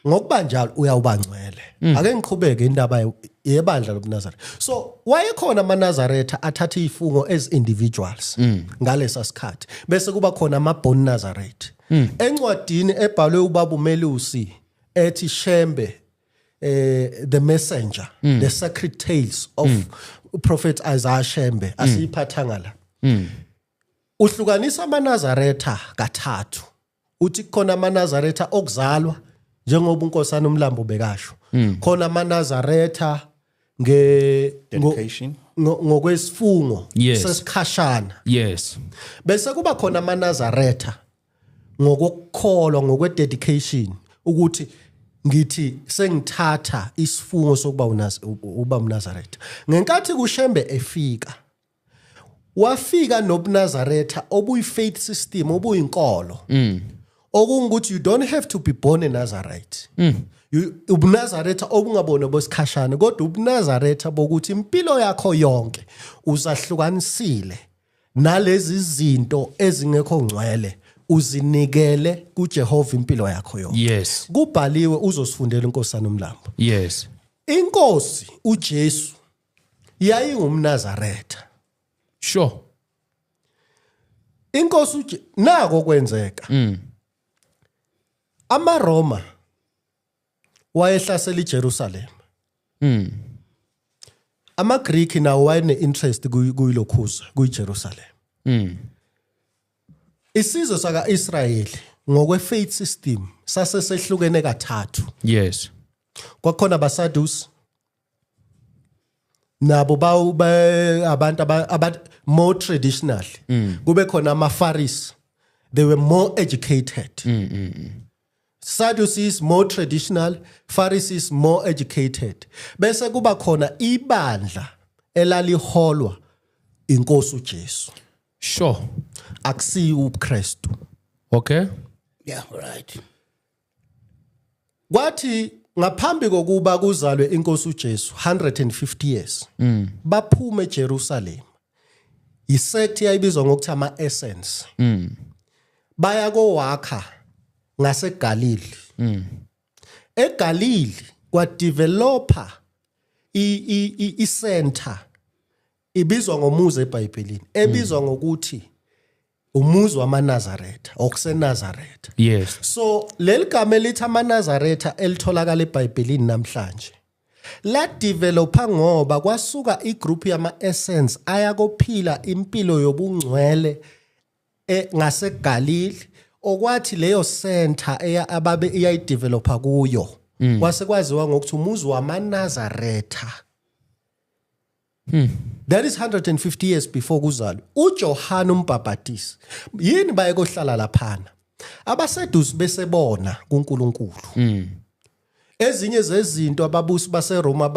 ngokuba njalo uyawuba ngcwele. Ake ngiqhubeke indaba yebandla lobuNazaretha. So wayekhona amaNazaretha athatha izifungo as individuals ngalesa sikhathi, bese kuba khona ama-born Nazareth. Encwadini ebhalwe ubaba uMelusi ethi Shembe the messenger, the sacred tales of Prophet Isaiah Shembe, asiyiphathanga la. Uhlukanisa amaNazaretha kathathu. Uthi kukhona amaNazaretha okuzalwa njengoba uNkosana uMlambo bekasho, khona amaNazaretha Dedication. Ngokwesifungo sesikhashana, bese kuba khona amaNazaretha ngokukholwa, ngokwededication, ukuthi ngithi sengithatha isifungo sokuba uba umNazaretha. Ngenkathi kuShembe efika, wafika nobuNazaretha obuyi-faith system, obuyinkolo, okungukuthi you don't have to be born a Nazarite. UbuNazaretha obungabona bosikhashana, kodwa ubuNazaretha bokuthi impilo yakho yonke uzahlukanisile nalezi zinto ezingekho ngcwele, uzinikele kuJehova impilo yakho yonke. Kubhaliwe, uzosifundela inkosana uMlambo. Inkosi uJesu yayingumNazaretha. Inkosi nako kwenzeka. AmaRoma wayehlasela iJerusalem. AmaGreek nawo wayene interest kuyilokhuza kuyiJerusalem. Isizwe saka-Israyeli ngokwe faith system sase sehlukene kathathu. Kwakhona abaSadusi, nabo bawu abantu aba more traditional. Kube khona amaFarisi, they were more educated. Sadducees more traditional, Pharisees more educated. Bese kuba khona ibandla elaliholwa inkosi uJesu. Akusiyo ubuKristu. Yeah, right. Kwathi ngaphambi kokuba kuzalwe inkosi uJesu 150 years, baphuma eJerusalem. Isect yayibizwa ngokuthi ama-Essenes. Baya kowakha ngaseGalili. EGalili kwadevelopa i-center ibizwa ngomuzi eBhayibhelini, ebizwa ngokuthi umuzi wamaNazaretha, okuseNazaretha. So leli gama elithi amaNazaretha elitholakala eBhayibhelini namhlanje la developa ngoba kwasuka igroup yama Essenes ayakophila impilo yobungcwele ngaseGalili, okwathi leyo center eya ababe iyayidevelopa kuyo kwase kwaziwa ngokuthi umuzi wamaNazaretha. That is 150 years before kuzalwe uJohn umbhabhatisi. Yini baye kohlala laphana? Abasedusi besebona kuNkulunkulu. Ezinye zezinto ababusi baseRoma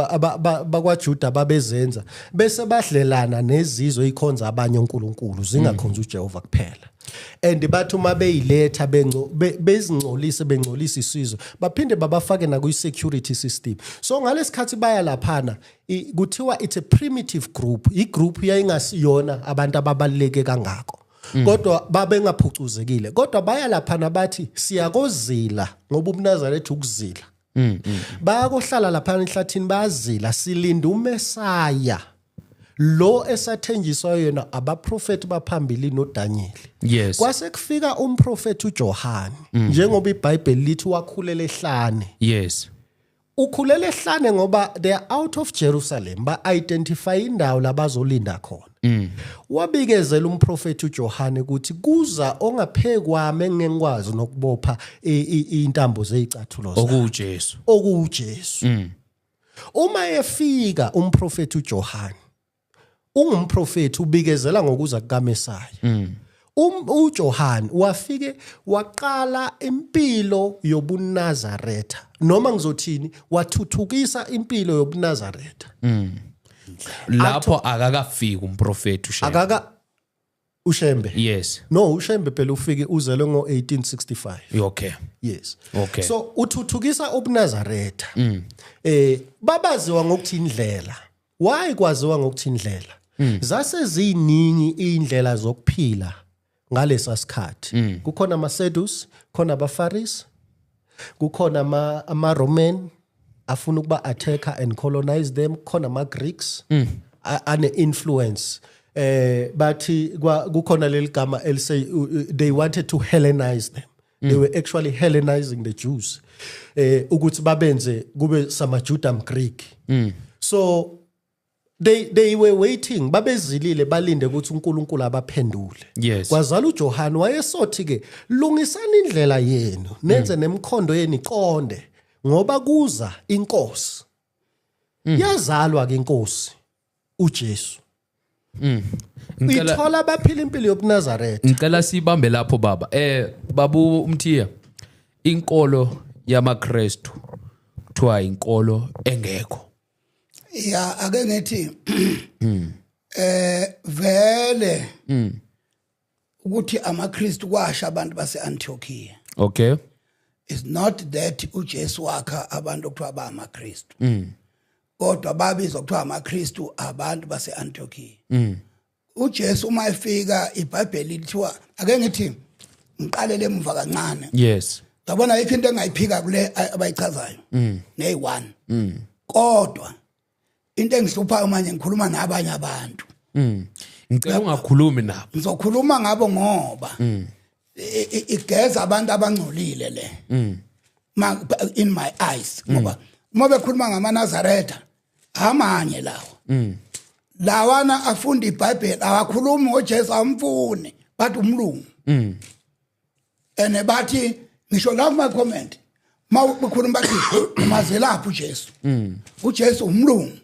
bakwaJuda babezenza, bese badlelana nezizwe ikhonza abanye onkulunkulu, zingakhonza uJehova kuphela. And bathi uma beyiletha bezingcolise, bengcolisa isizwe, baphinde babafake na security system. So ngalesikhathi baya laphana, kuthiwa it's a primitive group, igroup yayingasiyona abantu ababaluleke kangako, kodwa babengaphucuzekile, kodwa baya laphana bathi siyakozila, ngoba ubuNazaretha ukuzila. Bayakohlala laphana ehlathini, bayazila, silinda uMesaya lo esathenjiswa yena abaprofeti baphambili noDaniel. Kwase kufika umprofeti uJohn, njengoba iBhayibheli lithi wakhulela ehlane. Ukhulela ehlane ngoba they are out of Jerusalem, ba identify indawo labazolinda khona. Wabikezela umprofeti uJohane ukuthi kuza ongaphekwami engengikwazi nokubopha intambo zezicathulo zakhe. OkuJesu. OkuJesu. Uma efika umprofeti uJohane, ungumprofeti, ubikezela ngokuza kukaMesaya. UJohn wafike waqala impilo yobuNazaretha, noma ngizothini, wathuthukisa impilo yobuNazaretha. Lapho akakafiki umprofeti uShembe. Akaka. uShembe? Yes. No, uShembe phela ufike uzelwe ngo-1865. Okay. Yes. Okay. So uthuthukisa ubuNazaretha. Babaziwa ngokuthi indlela. Why kwaziwa ngokuthi indlela? Zase ziningi indlela zokuphila ngalesa sikhathi. Kukhona ama Sadducees, khona abaFarisi, kukhona ama Roman afuna ukuba attacker and colonize them, kukhona ama Greeks ane influence. Bathi kukhona leli gama elise they wanted to Hellenize them. They were actually Hellenizing the Jews. Ukuthi babenze kube samaJuda Greek. So they were waiting, babezilile balinde ukuthi uNkulunkulu abaphendule. Kwazala uJohn wayesothi ke lungisani indlela yenu nenze nemkhondo yenu iqonde ngoba kuza inkosi. Yazalwa ke inkosi uJesu. Ngicela Ithola abaphila impilo yobuNazaretha. Ngicela sibambe lapho baba. Babu uMthiya, inkolo yamaKristu kuthiwa inkolo engekho. Ya, ake ngithi vele ukuthi amaKristu kwasha abantu base-Antiochia. It's not that uJesu wakha abantu okuthiwa ba amaKristu. Kodwa babizwa kuthiwa amaKristu abantu base-Antiochia. uJesu uma efika iBhayibheli lithiwa, ake ngithi ngiqalele emuva kancane. Yabona yikho into engayiphika kule abayichazayo. Neyi1. Kodwa into engihluphayo manje ngikhuluma nabanye abantu. Ngicela ungakhulumi nabo. Ngizokhuluma ngabo ngoba igeza abantu abangcolile le. Ma in my eyes ngoba uma bekhuluma ngamaNazaretha amanye lawo. Lawana afunda iBhayibheli awakhulumi ngoJesu, amfuni bathi umlungu. Ene bathi ngisho la kuma comment mawukhuluma bathi umazelaphi uJesu. uJesu umlungu.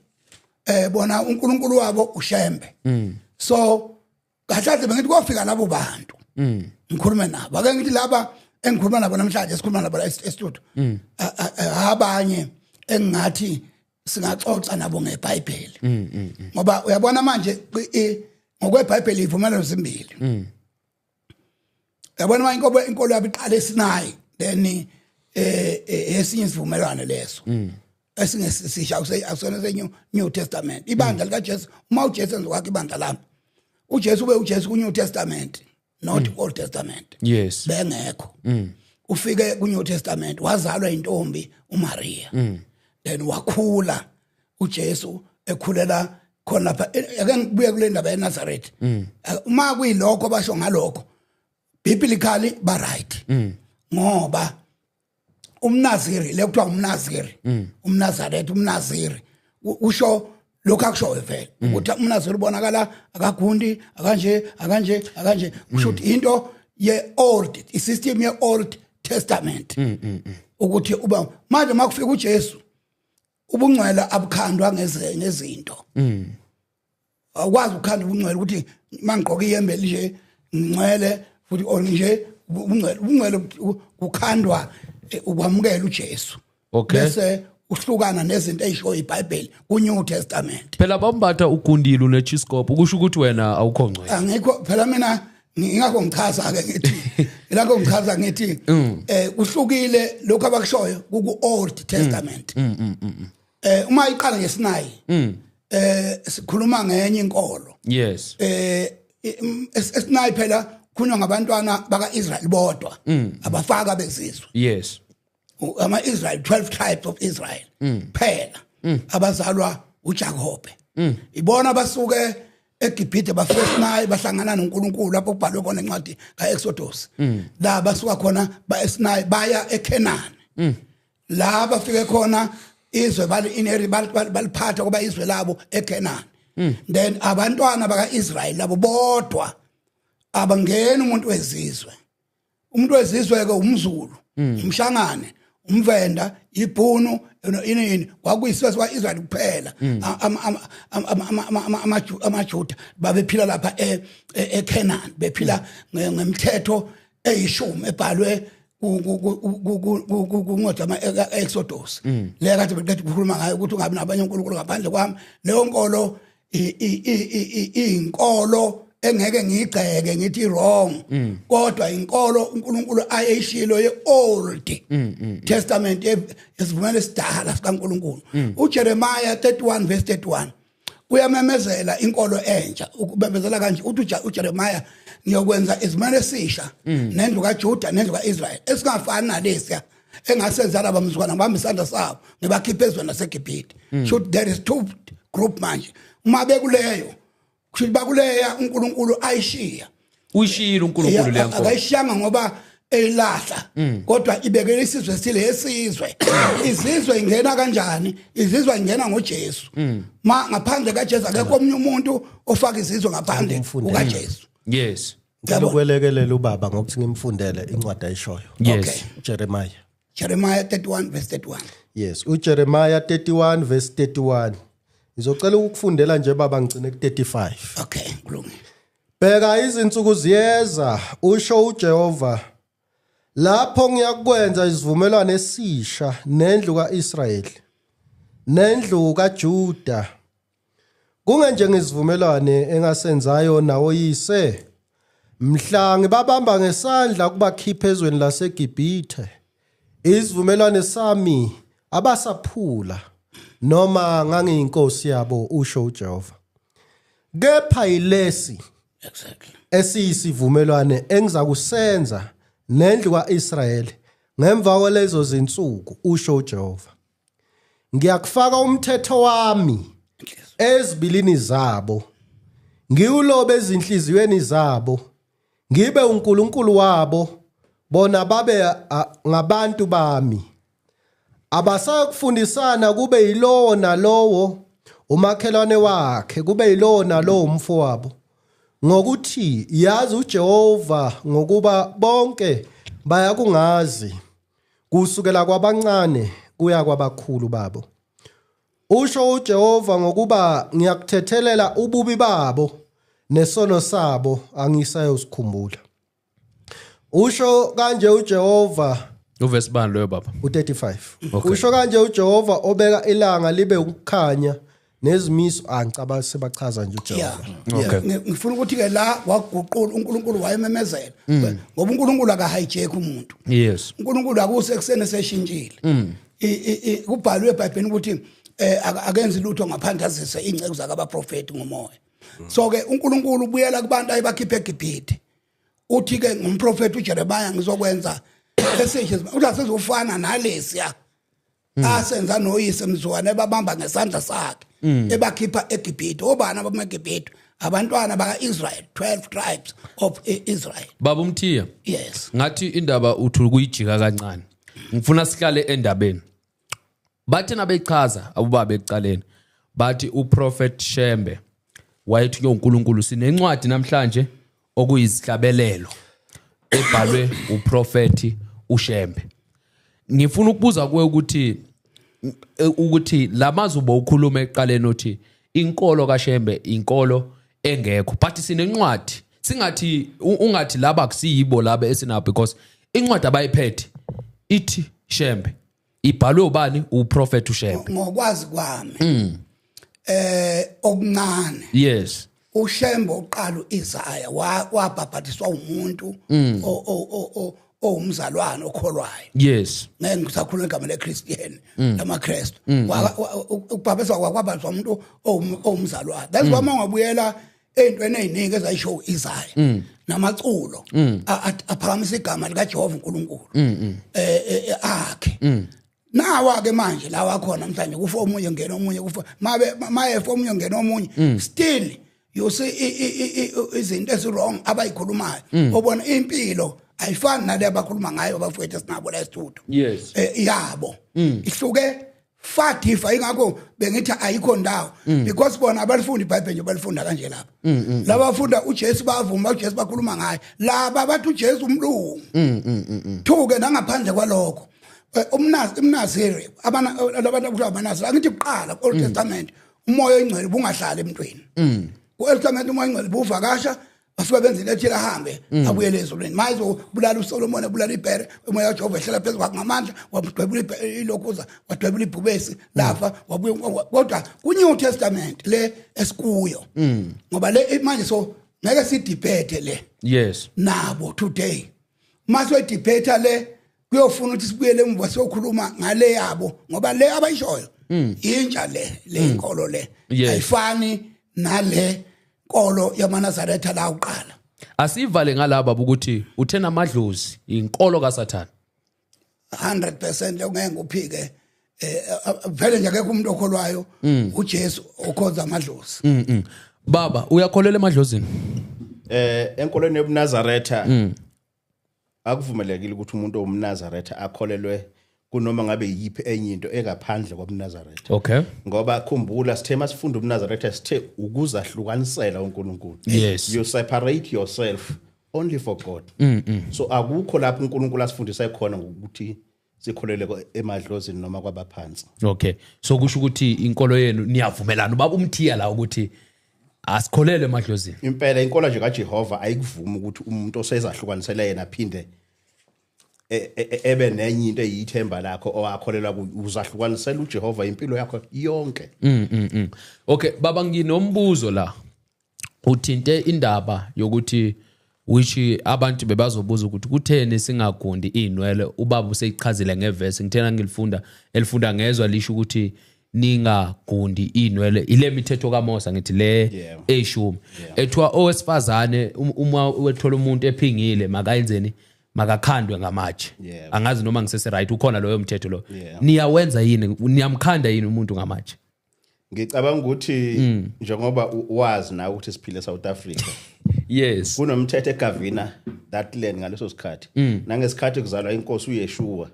Bona uNkulunkulu wabo uShembe. So kahle bengithi kofika labo bantu. Ngikhulume nabo. Ake ngithi laba engikhuluma nabo namhlanje, esikhuluma nabo la e-studio. Abanye engingathi singaxoxa nabo ngeBhayibheli. Ngoba uyabona manje ngokweBhayibheli ivumelwano zimbili. Yabona manje inkolo yabo iqala eSinayi, then esinye isivumelwano leso. Esingesisha akusona se New Testament. Ibandla lika Jesu, uma uJesu enza kwakhe ibandla lami. uJesu ube uJesu ku New Testament, not Old Testament. Bengekho. Ufike ku New Testament wazalwa intombi uMaria. Then wakhula uJesu ekhulela khona lapha. Ake ngibuye kule ndaba yeNazareth. Uma kuyilokho basho ngalokho, biblically ba right. Ngoba umNaziri le kuthiwa umNaziri, umNazareth, umNaziri usho lokho akushoyo vele ukuthi umNaziri ubonakala akagundi, akanje akanje akanje, kusho ukuthi into ye old, i-system ye Old Testament ukuthi uba manje makufika uJesu ubungcwele abukhandwa ngezinto. Awukwazi ukukhanda ubungcwele ukuthi mangigqoka iyembe nje ngcwele futhi or nje ubungcwele kukhandwa ukwamukela uJesu. Bese uhlukana nezinto ezisho iBhayibheli ku New Testament. Phela bambatha ugundile unechiskop kusho ukuthi wena awukho ngcwele. Angikho phela mina, ngingakho ngichaza ke ngithi ngilakho ngichaza ngithi kuhlukile lokho abakushoyo ku Old Testament. Uma iqala ngeSinayi sikhuluma ngenye inkolo. ESinayi phela khulunywa ngabantwana bakaIsrael bodwa, abafaka bezizwe. Ama-Israel, 12 tribes of Israel phela, abazalwa uJakobe, ibona basuke eGibhithe bafika eSinayi bahlangana noNkulunkulu lapho kubhalwe khona incwadi kaExodus. La basuka khona ba eSinayi baya eCanaan, la bafike khona izwe bali inherit, baliphatha kuba izwe labo eCanaan. Then abantwana bakaIsrael labo bodwa, abangena umuntu wezizwe. Umuntu wezizwe ke umZulu, umShangane, umVenda, iBhunu, ini, kwakuyisizwe sakwa-Israel kuphela. AmaJuda babephila lapha eCanaan, bephila ngemthetho eyishumi ebhalwe kuncwadi ama-Exodus le kade beqeda ukukhuluma ngayo ukuthi ungabi nabanye onkulunkulu ngaphandle kwami. Leyo nkolo iyinkolo. Engeke ngiyigxeke ngithi wrong, kodwa inkolo uNkulunkulu ayeyishilo ye-Old Testament, yesivumelwano esidala sikaNkulunkulu. uJeremiah 31 verse 31 uyamemezela inkolo entsha. Ukubembezela kanje, uthi uJeremiah, "Ngiyokwenza isivumelwano esisha nendlu kaJuda nendlu kaIsrael, esingafani nalesiya engasenza laba mzukwana ngibamba isandla sabo ngibakhipha ezweni laseGibhithe." Should there is two group manje. Uma bekuleyo, kusho bakuleya uNkulunkulu ayishiya. Uyishiyile uNkulunkulu leya nkolo? Akayishiyanga ngoba eyilahla, kodwa ibekele isizwe sile esizwe. Izizwe ingena kanjani? Izizwe ingena ngoJesu. Ma ngaphandle kaJesu akekho omunye umuntu ofaka izizwe ngaphandle Ngimfundele. kukaJesu. Ngicela Yabo. ukwelekelela ubaba ngokuthi ngimfundele incwadi ayishoyo. Yes. Jeremiah. Jeremiah 31 verse 31. Yes, uJeremiah 31 verse 31. Ngizocela ukufundela nje baba, ngicine ku35. Okay, kulungile. Bheka, izinsuku ziyeza, usho uJehova, lapho ngiyakwenza isivumelwano esisha nendlu kaIsrayeli nendlu kaJuda, kungenje ngesivumelwane engasenzayo nawoyise mhla ngibabamba ngesandla kubakhipha ezweni laseGibhithe, isivumelwane sami abasaphula, noma ngangiyinkosi yabo, usho uJehova. Kepha yilesi esiyisivumelwane engizakusenza nendlu kaIsrayeli ngemva kwalezo zinsuku, usho uJehova: Ngiyakufaka umthetho wami ezibilini zabo, ngiwulobe ezinhliziyweni zabo, ngibe uNkulunkulu wabo, bona babe ngabantu bami. Abasakufundisana, kube yilowo nalowo umakhelwane wakhe, kube yilowo nalowo umfowabo, ngokuthi, 'Yazi uJehova,' ngokuba bonke bayakungazi, kusukela kwabancane kuya kwabakhulu babo, usho uJehova, ngokuba ngiyakuthethelela ububi babo, nesono sabo angisayosikhumbula. Usho kanje uJehova. Uvesi bani loyo, baba? U35. Okay. Usho kanje uJehova obeka ilanga libe ukukhanya nezimiso. Angicabanga sebachaza nje uJehova. Okay. Ngifuna ukuthi ke la waguqula uNkulunkulu, wayememezela, ngoba uNkulunkulu akahijack umuntu. uNkulunkulu akuse ekuseni seshintshile. Kubhalwe eBhayibhelini ukuthi akenzi lutho ngaphandle azise inceku zakhe abaprofeti ngomoya. So ke uNkulunkulu ubuyela kubantu ayebakhipha eGibhithe. Uthi ke ngumprofeti uJeremiah, "Ngizokwenza esishe," uthi asezofana nalesiya asenza noyise mzukwane ebabamba ngesandla sakhe ebakhipha eGibhithe. Obani abameGibhithe? Abantwana baka-Israel, 12 tribes of Israel. Baba uMthiya. Yes. Ngathi indaba uthi kuyijika kancane. Ngifuna sihlale endabeni. Bathi nabechaza abubaba ekucaleni, bathi uProphet Shembe wayethunywe uNkulunkulu. Sinencwadi namhlanje okuyizihlabelelo ebhalwe uProphet uShembe. Ngifuna ukubuza kuwe ukuthi lamazwi bowukhuluma ekuqaleni, uthi inkolo kaShembe inkolo engekho, but sinencwadi. Singathi ungathi laba kusiyibo laba esinabo, because incwadi abayiphethe ithi Shembe, ibhalwe ubani? UProphet uShembe. Ngokwazi kwami okuncane, uShembe uqala uIsaya wabhabhatiswa umuntu owumzalwane okholwayo. Ngeke ngisakhuluma igama leChristian, lamaKristu. Ukubhabhatiswa kwakwabanjwa umuntu owumzalwane. That's why uma ungabuyela ey'ntweni ey'ningi ezayisho u-Isaya namaculo aphakamisa igama likaJehova uNkulunkulu akhe. Nawa ke manje lawa khona namhlanje, kufa omunye ngena omunye, kufa mabe mayefa omunye ngena omunye, still you see izinto ezi-wrong abayikhulumayo. Obona impilo ayifani nale abakhuluma ngayo abafowethu esinabo la e-studio. Yabo ihluke far differ. Ingakho bengithi ayikho ndawo, because bona abalifunda iBhayibheli nje, balifunda kanje lapha. Laba bafunda uJesu, bavuma uJesu, bakhuluma ngaye. Laba bathi uJesu umlungu. Thuke nangaphandle kwalokho, umnaziri, abana labantu abakuthiwa abanaziri, angithi kuqala ku-Old Testament umoya oyingcwele bungahlali emntwini. Ku-Old Testament umoya oyingcwele buvakasha, basuke benza into ethile, ahambe abuyele ezulwini. Maye uzobulala uSolomon, ebulala ibhere, umoya kaJehova ehlela phezu kwakhe ngamandla, wadwebula ilokhuza, wadwebula ibhubesi, lafa, wabuya. Kodwa ku-New Testament le esikuyo, ngoba le manje so Ngeke sidebate le nabo today. Mase debate le kuyofuna ukuthi sibuyele emuva siyokhuluma ngale yabo, ngoba le abayishoyo intsha le inkolo le ayifani nale nkolo yamaNazaretha la uqala. Asivale ngalaba ukuthi uthena amadlozi inkolo kaSathane. 100% lokungeke nguphike, vele nje akekho umuntu okholwayo uJesu okhonza amadlozi. Baba, uyakholelwa emadlozini? Enkolweni yobuNazaretha akuvumelekile ukuthi umuntu owumNazaretha akholelwe kunoma ngabe yiphi enye into engaphandle kwabuNazaretha. Ngoba khumbula, sithe masifunda ubuNazaretha sithe ukuzahlukanisela uNkulunkulu. You separate yourself only for God. So akukho lapho uNkulunkulu asifundisa khona ngokuthi sikholele emadlozini noma kwabaphansi. Okay, so kusho ukuthi inkolo yenu niyavumelana, ubaba umthiya la, ukuthi asikholele emadlozini. Impela, inkolo nje kaJehova ayikuvumi ukuthi umuntu osezahlukanisele yena aphinde ebe nenye into eyithemba lakho owakholelwa kuyo. Uzahlukanisela uJehova impilo yakho yonke. Okay baba, nginombuzo la. Uthinte indaba yokuthi which abantu bebazobuza ukuthi kutheni singagundi inwele. Ubaba useyichazile ngevesi, ngithena ngilifunda elifunda ngezwa lisho ukuthi ningagundi inwele, ile mithetho kaMose, ngithi le eyishumi ethiwa owesifazane uma wethola umuntu ephingile makayenzeni? Makakhandwe ngamatshe. Angazi noma ngisese right, ukhona loyo mthetho lo? Yeah. Niyawenza yini? Niyamkhanda yini umuntu ngamatshe? Ngicabanga ukuthi njengoba wazi nawe ukuthi siphile eSouth Africa, kunomthetho egovern-a that land ngaleso sikhathi. Nangesikhathi kuzalwa inkosi uYeshua,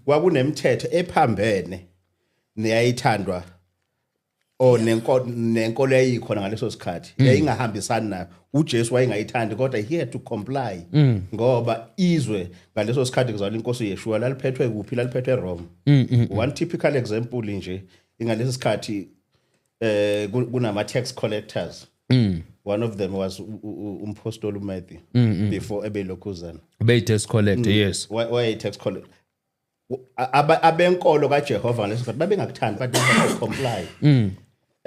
kwakunemithetho ephambene neyayithandwa o nenkolo yayikhona ngaleso sikhathi, yayingahambisani nayo. uJesu wayengayithandi, kodwa he had to comply, ngoba izwe ngaleso sikhathi kuzalwa inkosi uYeshua laliphethwe kuphi? Laliphethwe eRome. One typical example nje, ingaleso sikhathi kunama tax collectors. One of them was umpostoli uMatthew before ebelokhuzana. Beyi-tax collector, yes. Waye tax collector. Abenkolo kaJehova ngaleso sikhathi babengakuthandi, but they had to comply.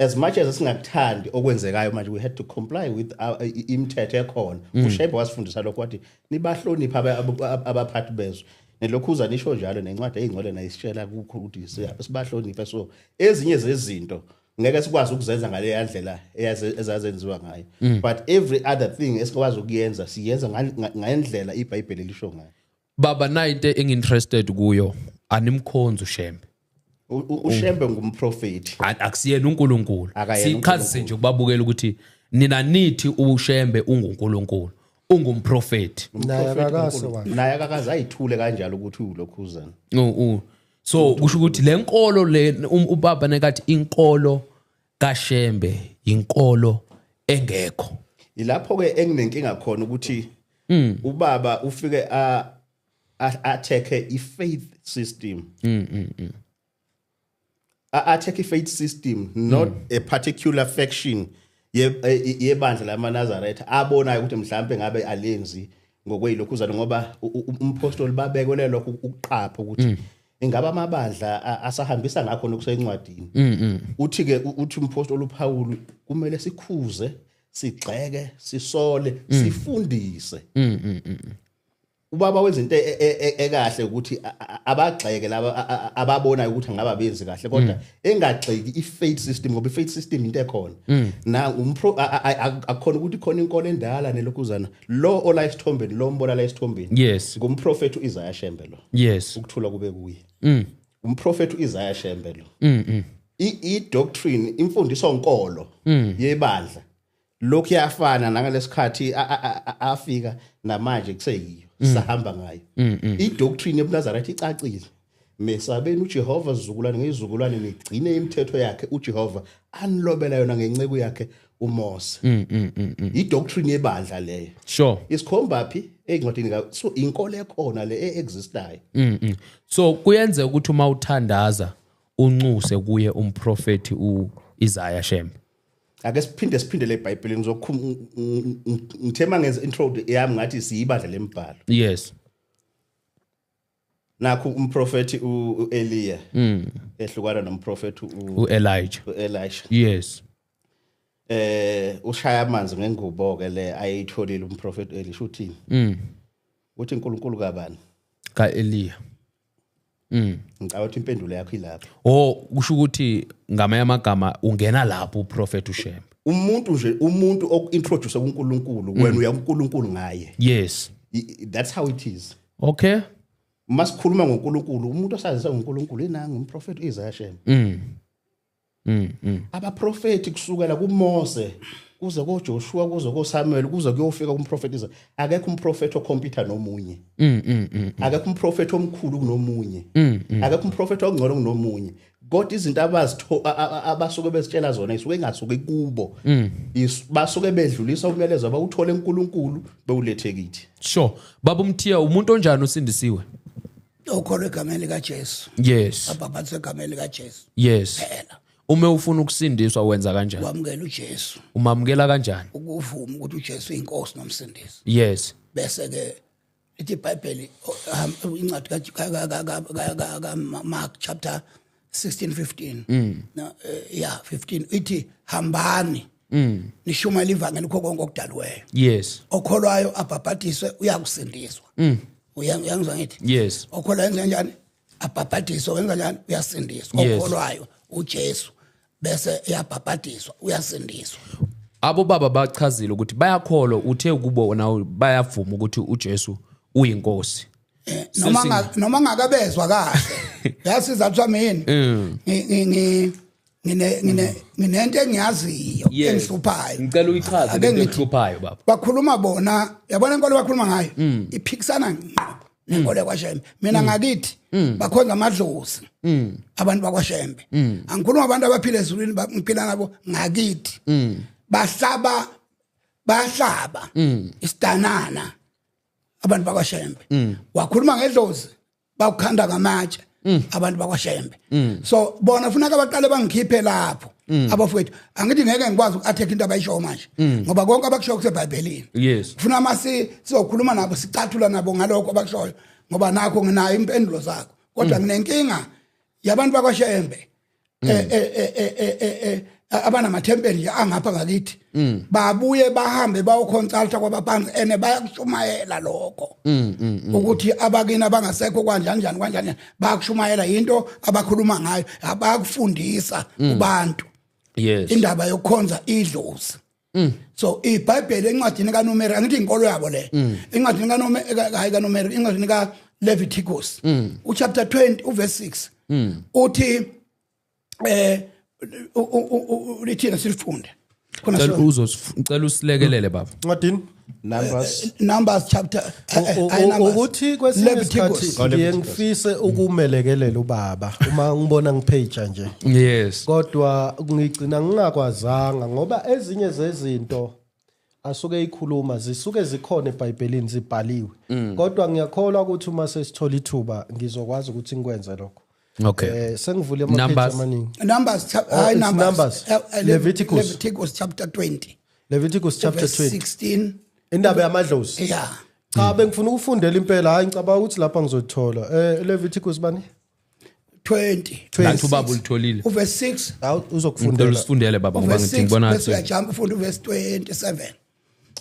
As much as singakuthandi okwenzekayo manje, we had to comply with imithetho ekhona. uShembe wasifundisa lokho, wathi nibahloniphe abaphathi bezwe, nelokhuza nisho njalo, nencwadi eyingcwele nayisitshela kukho ukuthi sibahloniphe. So ezinye zezinto ngeke sikwazi ukuzenza ngale ndlela ezazenziwa ngayo, but every other thing esikwazi ukuyenza siyenza ngendlela iBhayibheli lisho ngayo. Baba, nayi into engi-interested kuyo: animkhonzi uShembe? UShembe ngumprofeti. Akusiyena uNkulunkulu? Akayena. Sichazise nje kubabukela ukuthi nina nithi uShembe unguNkulunkulu, ungumprofeti. Naye akakaze washo. Naye akakaze ayithule kanjalo ukuthi ulokhuzana. So kusho ukuthi le nkolo le, ubaba nekathi inkolo kaShembe inkolo engekho. Ilapho ke enginenkinga khona ukuthi ubaba ufike a attack i-faith system, attack i-faith system, not a particular faction yebandla lamaNazaretha abonayo ukuthi mhlambe ngabe alenzi ngokweyilokhuzana, ngoba umpostoli babekwele lokho ukuqapha ukuthi ingabe amabandla asahambisa ngakho nokusencwadini. Uthi ke uthi umpostoli uPaul kumele sikhuze, sigxeke, sisole, sifundise. Ubaba wenza into ekahle ukuthi abagxeke laba ababonayo ukuthi ngabe abenzi kahle, kodwa engagxeki i-faith system, ngoba i-faith system into ekhona na umpro akukhona ukuthi khona inkolo endala nelokhuzana. Lo ola isithombeni, lo mbona la isithombeni, ngumprofeti uIsaiah Shembe lo. Ukuthula kube kuye. Umprofeti uIsaiah Shembe lo. I doctrine, imfundiso nkolo yebandla lokhu yafana nangalesikhathi afika, namanje kuseyiyo, sahamba ngayo. I doctrine yobuNazaretha icacile: mesabeni uJehova zizukulwane ngezizukulwane, nigcine imithetho yakhe uJehova anilobela yona ngenceku yakhe uMose. I doctrine yebandla leyo. Isikhomba phi? Encwadini ka so inkolo ekhona le e-existayo. So kuyenzeka ukuthi uma uthandaza unxuse kuye umprofeti uIsaiah Shembe? Ake siphinde siphindele eBhayibhelini. Ngithe mangenza intro yami ngathi siyibandla lembhalo. Nakho umprofeti uEliya ehlukana nomprofeti uElijah. uElisha. Ushaya amanzi ngengubo ke le ayitholile umprofeti Elisha, uthini? Uthi uNkulunkulu kabani? KaEliya. Ngicabanga ukuthi impendulo yakho ilapho. Oh, kusho ukuthi ngamanye amagama ungena lapho uProphet uShembe. Umuntu nje, umuntu oku-introduce kuNkulunkulu, wena uya kuNkulunkulu ngaye. That's how it is. Uma sikhuluma ngoNkulunkulu, umuntu osazisa ngoNkulunkulu inanga umprofeti Isaiah Shembe. Abaprofeti kusukela kuMose kuze koJoshua, kuze koSamuel, kuze kuyofika kumprofeti Isaiah, akekho umprofeti ocompeta nomunye. Akekho umprofeti omkhulu kunomunye. Akekho umprofeti ongcono kunomunye. Kodwa izinto abazitho abasuke besitshela zona isuke ingasuki kubo. Basuke bedlulisa umyalezo abawuthole eNkulunkulu bewulethe kithi. Sure. Baba uMthiya, umuntu onjani osindisiwe? Okholwa egameni likaJesu. Abhabhatiswe egameni likaJesu. Phela. Uma ufuna ukusindiswa wenza kanjani? Wamukela uJesu. Umamukela kanjani? Ukuvuma ukuthi uJesu uyinkosi nomsindisi. Bese ke ithi iBhayibheli, incwadi ka Mark chapter 16 15. No, yeah, 15 ithi hambani nishumayele ivangeli kukho konke okudaliweyo. Okholwayo abhabhatiswe uyakusindiswa. Uyangizwa ngithi? Yes. Okholwayo wenza kanjani? Abhabhatiswe wenza kanjani? Uyasindiswa. Okholwayo uJesu bese eyabhabhatiswa uyasindiswa. Abo baba bachazile ukuthi bayakholwa, uthe kubo na bayavuma ukuthi uJesu uyinkosi. Noma ngakabezwa kahle. Yazi isizathu sami yini? Nginento engiyaziyo engihluphayo. Ngicela uyichaze Ake lento ngithi, ekuhluphayo baba. Bakhuluma bona, yabona inkolo bakhuluma ngayo iphikisana ngqo nenkolo yakwaShembe. Mina ngakithi bakhonza amadlozi. Abantu bakwaShembe. Angikhuluma abantu abaphila ezulwini, ngiphila nabo ngakithi. Bahlaba, bahlaba isidanana abantu bakwaShembe. Wakhuluma ngedlozi, bakukhanda ngamatshe abantu bakwaShembe. So bona funeka baqale bangikhiphe lapho. Abafowethu, angithi ngeke ngikwazi uku-attack into abayishoyo manje. Ngoba konke abakushoyo kuseBhayibhelini. Funa mase sizokhuluma nabo, sicathula nabo ngalokho abakushoyo, ngoba nakho nginayo impendulo zakho. Kodwa nginenkinga yabantu bakwaShembe. Abanamathempeli nje angapha ngakithi. Babuye bahambe bayoconsulta kwabaphansi ene bayakushumayela lokho. Ukuthi abakini abangasekho kanjani kanjani kanjani bayakushumayela, into abakhuluma ngayo, abakufundisa kubantu. Indaba yokukhonza idlozi. So iBhayibheli encwadini kaNumeri, angithi inkolo yabo le. Encwadini kaNumeri, hayi kaNumeri, encwadini kaLeviticus. Uchapter 20 uverse 6. Uthi lithina silifunde. Khona Ngicela so ngicela usilekelele baba. Ncwadini? Numbers. Numbers chapter, numbers. Ukuthi kwesinye Leviticus. isikhathi ngiye ngifise ukumelekelela ubaba uma ngibona ngipage nje. Kodwa ngigcina ngingakwazanga ngoba ezinye zezinto asuke ikhuluma zisuke zikhona eBhayibhelini zibhaliwe. Kodwa ngiyakholwa ukuthi uma sesithola ithuba ngizokwazi ukuthi ngikwenze lokho. Sengivule ama page Numbers. amaningi. Numbers Oh, it's numbers. Numbers. Leviticus. Leviticus chapter 20. Leviticus chapter Verse 20. 16. Indaba yamadlozi. Yeah. Cha, bengifuna ukufundela impela, hayi ngicabanga ukuthi lapha ngizothola. Leviticus bani? 20. Nathi ubaba ulitholile. Uverse 6. Hawu, Ngicela uzokufundela. usifundele baba ngoba Uverse ngithi 6 ngibona bese ngathi uyajump ufunda uverse 27.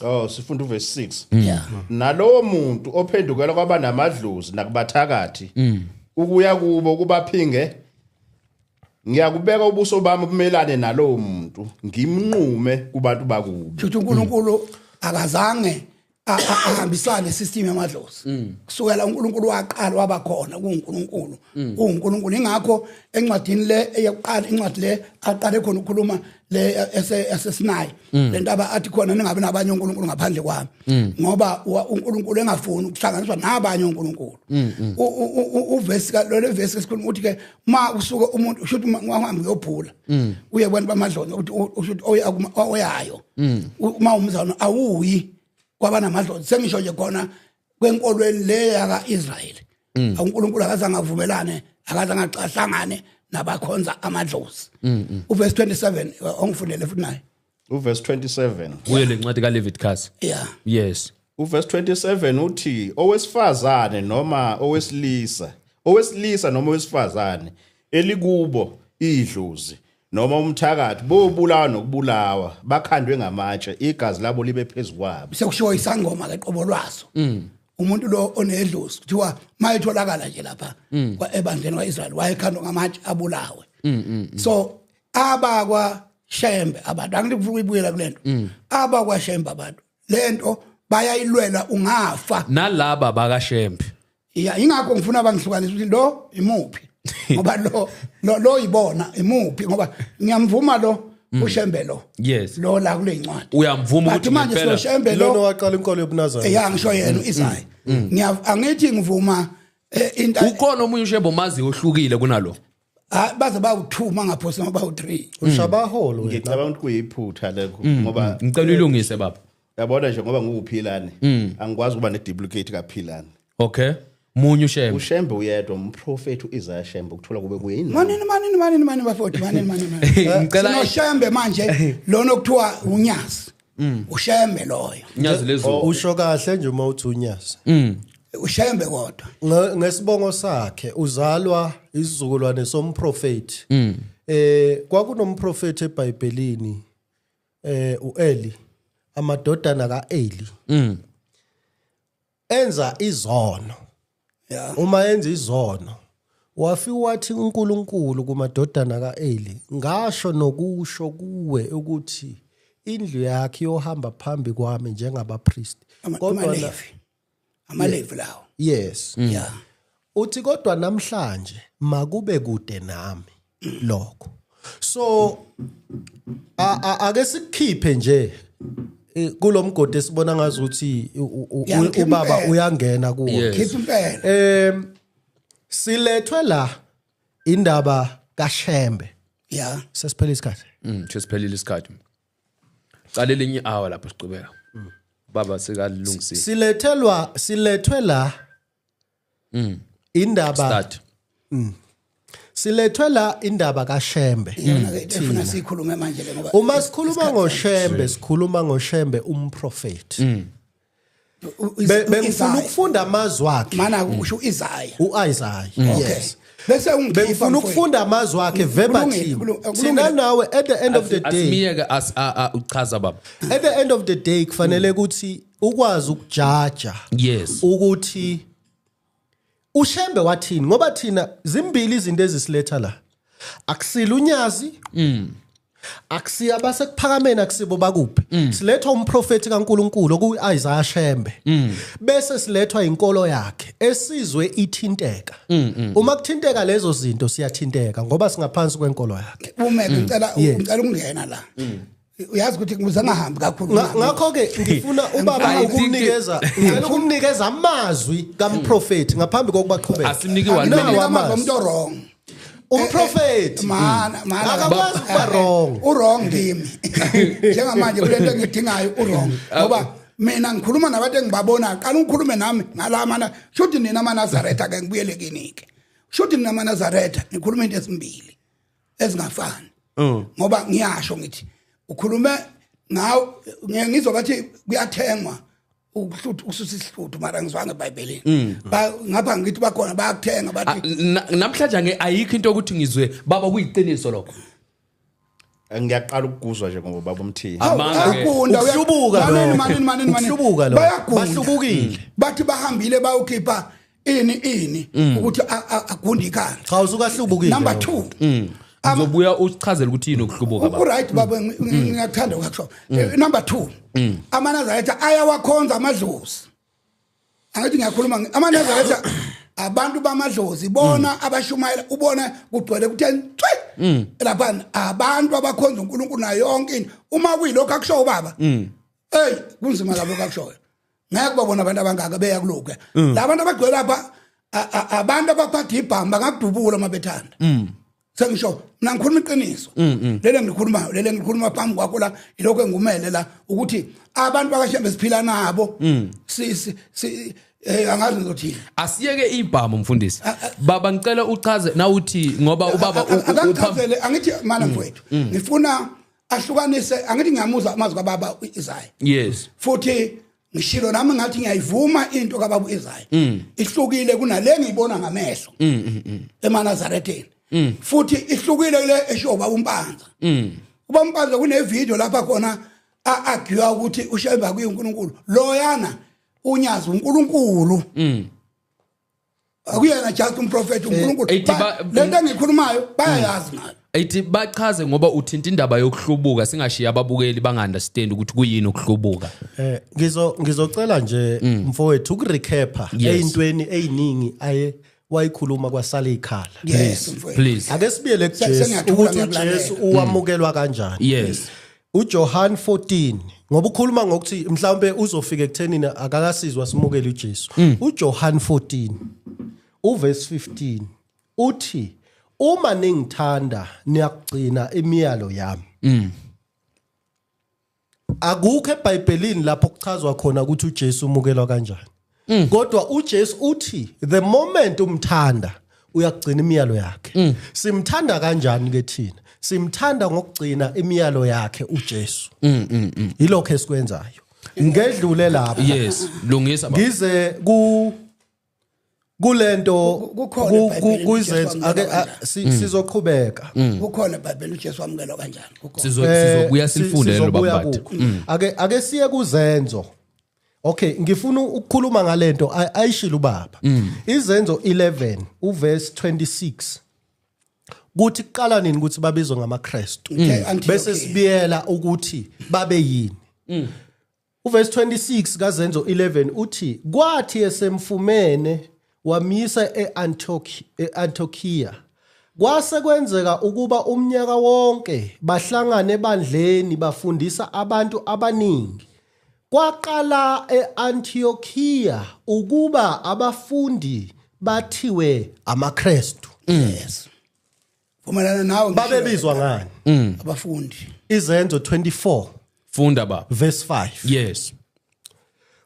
Oh, sifunda uverse 6. Yeah. Nalowo muntu ophendukela kwabanamadlozi nakubathakathi ukuya kubo kubaphinge, ngiyakubeka ubuso bami bumelane nalowo muntu, ngimnqume kubantu bakubo. Futhi uNkulunkulu akazange ahambisane system yamadlozi. Kusukela uNkulunkulu waqala waba khona kuNkulunkulu. UNkulunkulu ingakho encwadini le eyokuqala, incwadi le aqale khona ukukhuluma le eseSinai. Le ndaba athi khona ningabe nabanye oNkulunkulu ngaphandle kwami. Ngoba uNkulunkulu engafuni ukuhlanganiswa nabanye oNkulunkulu. Uvesi ka lo verse esikhuluma uthi ke ma usuke umuntu usho ukuthi uhamba uyobhula. Uye kubantu bamadlozi ukuthi usho ukuthi oya oyayo. Uma umzalwane awuyi kwabanamadlozi, sengisho nje khona kwenkolweni le yaka-Israyeli. uNkulunkulu akazange avumelane, akazange ahlangane nabakhonza amadlozi. Uverse 27 ongifundele futhi naye. Uverse 27. Kuye le ncwadi kaLeviticus. Yeah. Yes. Uverse 27 uthi owesifazane noma owesilisa, owesilisa noma owesifazane elikubo idlozi Noma umthakathi bobulawa nokubulawa bakhandwe ngamatshe igazi labo libe phezukwabo. Sekushiwo isangoma ke qobo lwaso. Umuntu lo onedlozi kuthiwa mayetholakala nje lapha ebandleni kwaIsrael wayekhandwa ngamatshe abulawe. So abakwa Shembe abantu angithi kufuna ukuyibuyela kulento. Abakwa Shembe abantu lento bayayilwela ungafa. Nalaba bakaShembe. Ya, ingakho ngifuna bangihlukanise ukuthi lo imuphi, ngoba lo ibona imuphi, ngoba ngiyamvuma lo uShembe lo. Lo la kule ncwadi. Uyamvuma ukuthi manje soShembe lo lona waqala inkolo yobuNazaretha. Ya, ngisho yena uIsaya. Ngiya angithi ngivuma into Ukhona omunye uShembe omazi ohlukile kunalo. Baze bawu2 mangaphosi noma bawu3. Ushabaholo wena. Ngicabanga ukuthi kuyiphutha lekho ngoba Ngicela uyilungise baba. Yabona nje ngoba nguwuphilane angikwazi ukuba ne duplicate kaPhilane. Okay. Munye uShembe. uShembe uyedwa, umprofeti uIsaiah Shembe ukuthola kube kuye yini? Manini manini manini manini bafowethu, manini manini manini. Ngicela SinoShembe manje lona okuthiwa uNyazi. uShembe loyo. Nyazi lezulu. Usho kahle nje uma uthi uNyazi. uShembe kodwa. Ngesibongo sakhe uzalwa isizukulwane somprofeti. Kwakunomprofeti eBhayibhelini uEli, amadodana kaEli. Enza izono. Uma enza izono wafika wathi uNkulunkulu kumadodana kaEli, ngasho nokusho kuwe ukuthi indlu yakhe iyohamba phambi kwami njengabapristi. Kodwa AmaLevi. AmaLevi lawo. Yes. Uthi kodwa namhlanje makube kude nami lokho. So ake sikukhiphe nje kulomgodi esibona ngazi ukuthi ubaba uyangena kuwo. Khipha impela. Silethwe la indaba kaShembe. Sesiphelile isikhathi. Sesiphelile isikhathi. Cala elinye hour lapho siqhubeka. Baba sekalungisile. Silethwe la indaba start. Silethwe la indaba kaShembe. Iyona ke efuna sikhulume manje le ngoba uma sikhuluma ngoShembe sikhuluma ngoShembe umprofeti. Bengifuna ukufunda amazwi akhe. Mana usho uIsaiah. uIsaiah. Yes. Bese ungikhipha Bengifuna ukufunda amazwi akhe verbatim. Thina nawe at the end of the day. Asimiyeke uchaza baba. At the end of the day kufanele ukuthi ukwazi ukujaja. Yes. Ukuthi uShembe wathini, ngoba thina zimbili izinto ezisiletha la. Akusile uNyazi. Akusiya abasekuphakameni, akusibo bakuphi. Silethwa umprofeti kaNkuluNkulu okuyiSaiah Shembe. Bese silethwa inkolo yakhe esizwe ithinteka. Uma kuthinteka lezo zinto siyathinteka ngoba singaphansi kwenkolo yakhe. Ume ngicela ukungena la. Uyazi ukuthi ngibuza ngahambi kakhulu. Ngakho ke ngifuna ubaba ukunikeza, ngicela ukumnikeza amazwi kaMprofeti ngaphambi kokuba qhubeke. Asimniki one minute. Amazwi umuntu wrong. Umprofeti mana akakwazi ukuba wrong. U wrong kimi. Njengamanje kulento engidingayo u wrong ngoba mina ngikhuluma nabantu engibabona, qala ukhulume nami ngalama shuthi nina amaNazaretha ke ngibuyele kini ke. Shuthi nina amaNazaretha nikhuluma into ezimbili ezingafani. Ngoba ngiyasho ngithi ukhulume ngawo ngizobathi kuyathengwa ukuhluthu ukususa isihluthu mara ngizwanga eBhayibhelini. Ngapha ngithi bakhona bayakuthenga bathi namhlanje nge ayikho into ukuthi ngizwe baba kuyiqiniso lokho. Ngiyaqala ukuguzwa nje ngoba baba umthini. Ukuhlubuka lo. Ukuhlubuka lo. Bahlubukile. Bathi bahambile bayokhipha ini ukuthi agunde ikhanda. Cha usukahlubukile. Number 2. Ngizobuya uchazele ukuthi yini ukuhlubuka baba. Right baba, ngiyakuthanda ukusho. Number 2. AmaNazaretha ayawakhonza amadlozi. Angithi ngiyakhuluma amaNazaretha abantu bamadlozi bona abashumayela ubona kugcwele kuthe ncwe lapha abantu abakhonza uNkulunkulu nayo yonke into. Uma kuyilokho akusho ubaba. Hey kunzima lapho akushoyo. Ngeke babona abantu abangaka beya kulokho. Labantu abagcwele lapha abantu abaphatha ibhamu bangakudubula uma bethanda. Sengisho mina ngikhuluma iqiniso. Lele ngikhuluma lele ngikhuluma phambi kwakho la ilokho engumele la ukuthi abantu bakaShembe siphila nabo. Si angazi ngizothini. Asiyeke ibhamu mfundisi. Baba ngicela uchaze nawuthi ngoba ubaba akachazele angithi mana mfowethu ngifuna ahlukanise angithi ngiyamuza amazwi kababa uIsaiah. Yes. Futhi ngishilo nami ngathi ngiyayivuma into kababa uIsaiah. Ihlukile kunale ngiyibona ngamehlo. EmaNazaretheni. Futhi ihlukile kule esho ubaba uMpanza. Ubaba uMpanza kune video lapha khona a-argue ukuthi uShembe akuyiNkulunkulu. Loyana unyazi uNkulunkulu. Akuyena just umprofeti, uNkulunkulu. Ethi Lento engikhulumayo bayayazi ngayo. Ethi bachaze, ngoba uthinta indaba yokuhlubuka, singashiya ababukeli banga-understand ukuthi kuyini ukuhlubuka. Ngizocela nje, mfowethu, ukurecapa eyintweni eziningi aye wayikhuluma kwasala ikhala. Yes, mfowethu. Please. Ake sibiyele kuJesu Sengiyathula, ukuthi ngiyakulalela. uJesu uwamukelwa kanjani. UJohn 14, ngoba ukhuluma ngokuthi mhlawumbe uzofika ekuthenini akakasizwa simukele uJesu. UJohn 14 uverse 15 uthi, "Uma ningithanda niyakugcina imiyalo yami." Akukho eBhayibhelini lapho kuchazwa khona ukuthi uJesu umukelwa kanjani. Kodwa uJesu uthi the moment umthanda uyakugcina imiyalo yakhe. Simthanda kanjani ke thina? Simthanda ngokugcina imiyalo yakhe uJesu. Yilokho esikwenzayo. Ngedlule lapha. Yes, lungisa baba. Ngize ku kulento Kukhona eBhayibhelini kuyizenzo uJesu ake wamukelwa sizoqhubeka. Kukhona eBhayibhelini uJesu wamukelwa kanjani, kukhona. Sizobuya silifunde lelo, Sizobuya baba. kukho. Ake siye kuzenzo. Okay, ngifuna ukukhuluma ngalento ayishilo ubaba. Izenzo 11 uverse 26. Kuthi kuqala nini ukuthi babizwe ngamaKristu? Okay, Antioch. Bese sibiyela ukuthi babe yini. Uverse 26 kaZenzo 11 uthi, "Kwathi esemfumene wamisa eAntioch eAntiochia. Kwase kwenzeka ukuba umnyaka wonke bahlangane ebandleni, bafundisa abantu abaningi. Kwaqala eAntiochia ukuba abafundi bathiwe amaKristu." Yes, vumelana nawe, ngisho. Babebizwa ngani? Abafundi. Izenzo 24 Funda, baba. verse 5. Yes.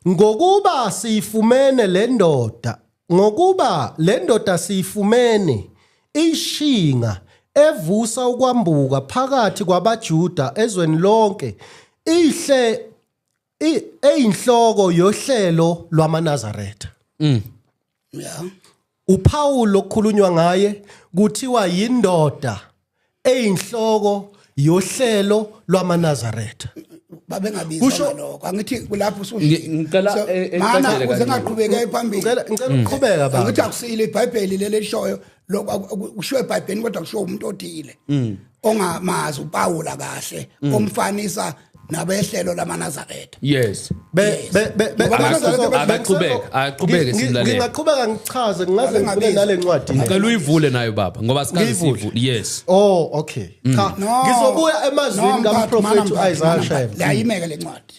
"Ngokuba siyifumene le ndoda, ngokuba le ndoda siyifumene ishinga evusa ukwambuka phakathi kwabaJuda ezweni lonke, ihle eyinhloko yohlelo lwamaNazaretha." uPaul okukhulunywa ngaye kuthiwa yindoda eyinhloko yohlelo lwamaNazaretha. Babengabizwa ngalokho, angithi kulapho Ngicela, mana ecacele ukuze kancane. ngaqhubeka phambili. Ngicela ukuqhubeka, baba. Angithi akusile iBhayibheli leli elishoyo lokho, kushiwo eBhayibhelini, kodwa kushiwo umuntu othile ongamazi uPaula kahle, omfanisa nabehlelo lamaNazaretha. Be Ngoba amaNazaretha Akaqhubeke, aqhubeke, simlalele. Ngingaqhubeka ngichaze, ngingaze ngivule Babengabizwa. nale ncwadi. Ngicela uyivule nayo, baba, ngoba sikaze Ngiyivule. siyivule. Yes. Oh, okay. Cha, No. ngizobuya emazwini No, mphathi, kamprofeti mana mphathi, uIsaiah mana mphathi. Shembe. Le ayimeke le ncwadi.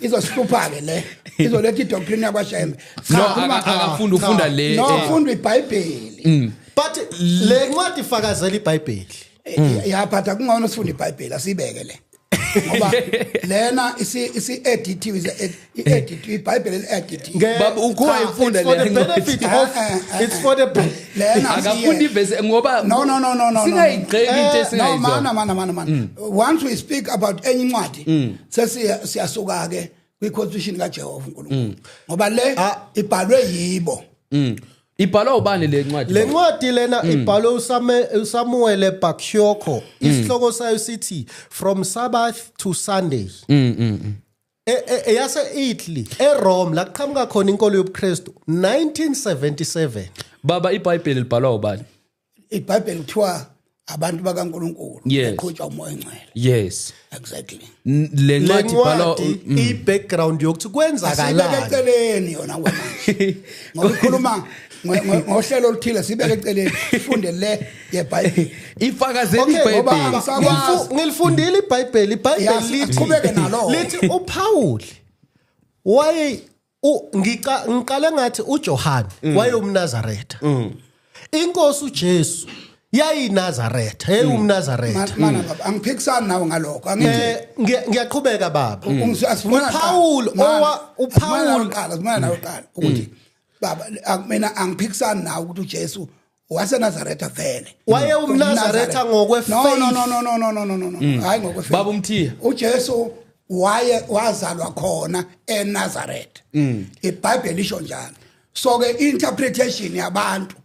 Izosihlupha ke le. Izoletha idoctrine yakwaShembe. No, Cha, akafundi, ufunda le. No, funda iBhayibheli. But le ncwadi ifakazela iBhayibheli. Yaphatha kungcono sifunde iBhayibheli, asibeke le. Ngoba lena isi editiwe, i-edit iBhayibheli li-editiwe. Baba, ukho Cha, wayifunda it's for the le ncwadi. benefit of it's for the Lena Akafundi ivesi ngoba No, no, no, no, no, no. singayigxeki into No, esingayizwa. mana, mana, mana, mana. Once we speak about enye incwadi, sesiya siyasuka ke kwi-constitution kaJehova uNkulunkulu. Ngoba le ibhalwe yibo. Ibhalwa ubani le ncwadi? Le Baba? ncwadi lena ibhalwe uSamuel Bakhyoko. Isihloko sayo sithi From Sabbath to Sunday. Eyase Italy, eRome, la kuqhamuka khona inkolo yobuKristu 1977. Baba, iBhayibheli libhalwa ubani? IBhayibheli kuthiwa abantu bakaNkulunkulu beqhutshwa uMoya oNgcwele. Exactly. Le Le ncwadi ibhalwa ncwadi i-background yokuthi Asibeke kwenzakalani. eceleni yona kwamanje. Ngoba ikhuluma ngohlelo oluthile, sibeke eceleni, sifunde le yeBhayibheli. Ifakazela Okay, ngoba iBhayibheli. angisakwazi. Ngilifundile iBhayibheli, iBhayibheli Yes, lithi aqhubeke nalo. Lithi uPaul waye ngiqale ngathi uJohn wayewumNazaretha. Inkosi uJesu yayiNazaretha, yayiwumNazaretha. Mana baba, angiphikisani nawe ngalokho. Angithi Ngiyaqhubeka, baba. Asivumela uPaul uPaul uqala, asivumela nawe uqala ukuthi baba, mina angiphikisani nawe ukuthi uJesu waseNazaretha vele. WayewumNazaretha ngokwe No, faith. no, no, no, no, no, no, no, no, no, hayi ngokwe faith. Baba uMthiya. uJesu waye wazalwa khona eNazaretha. iBhayibheli lisho njalo. So ke interpretation yabantu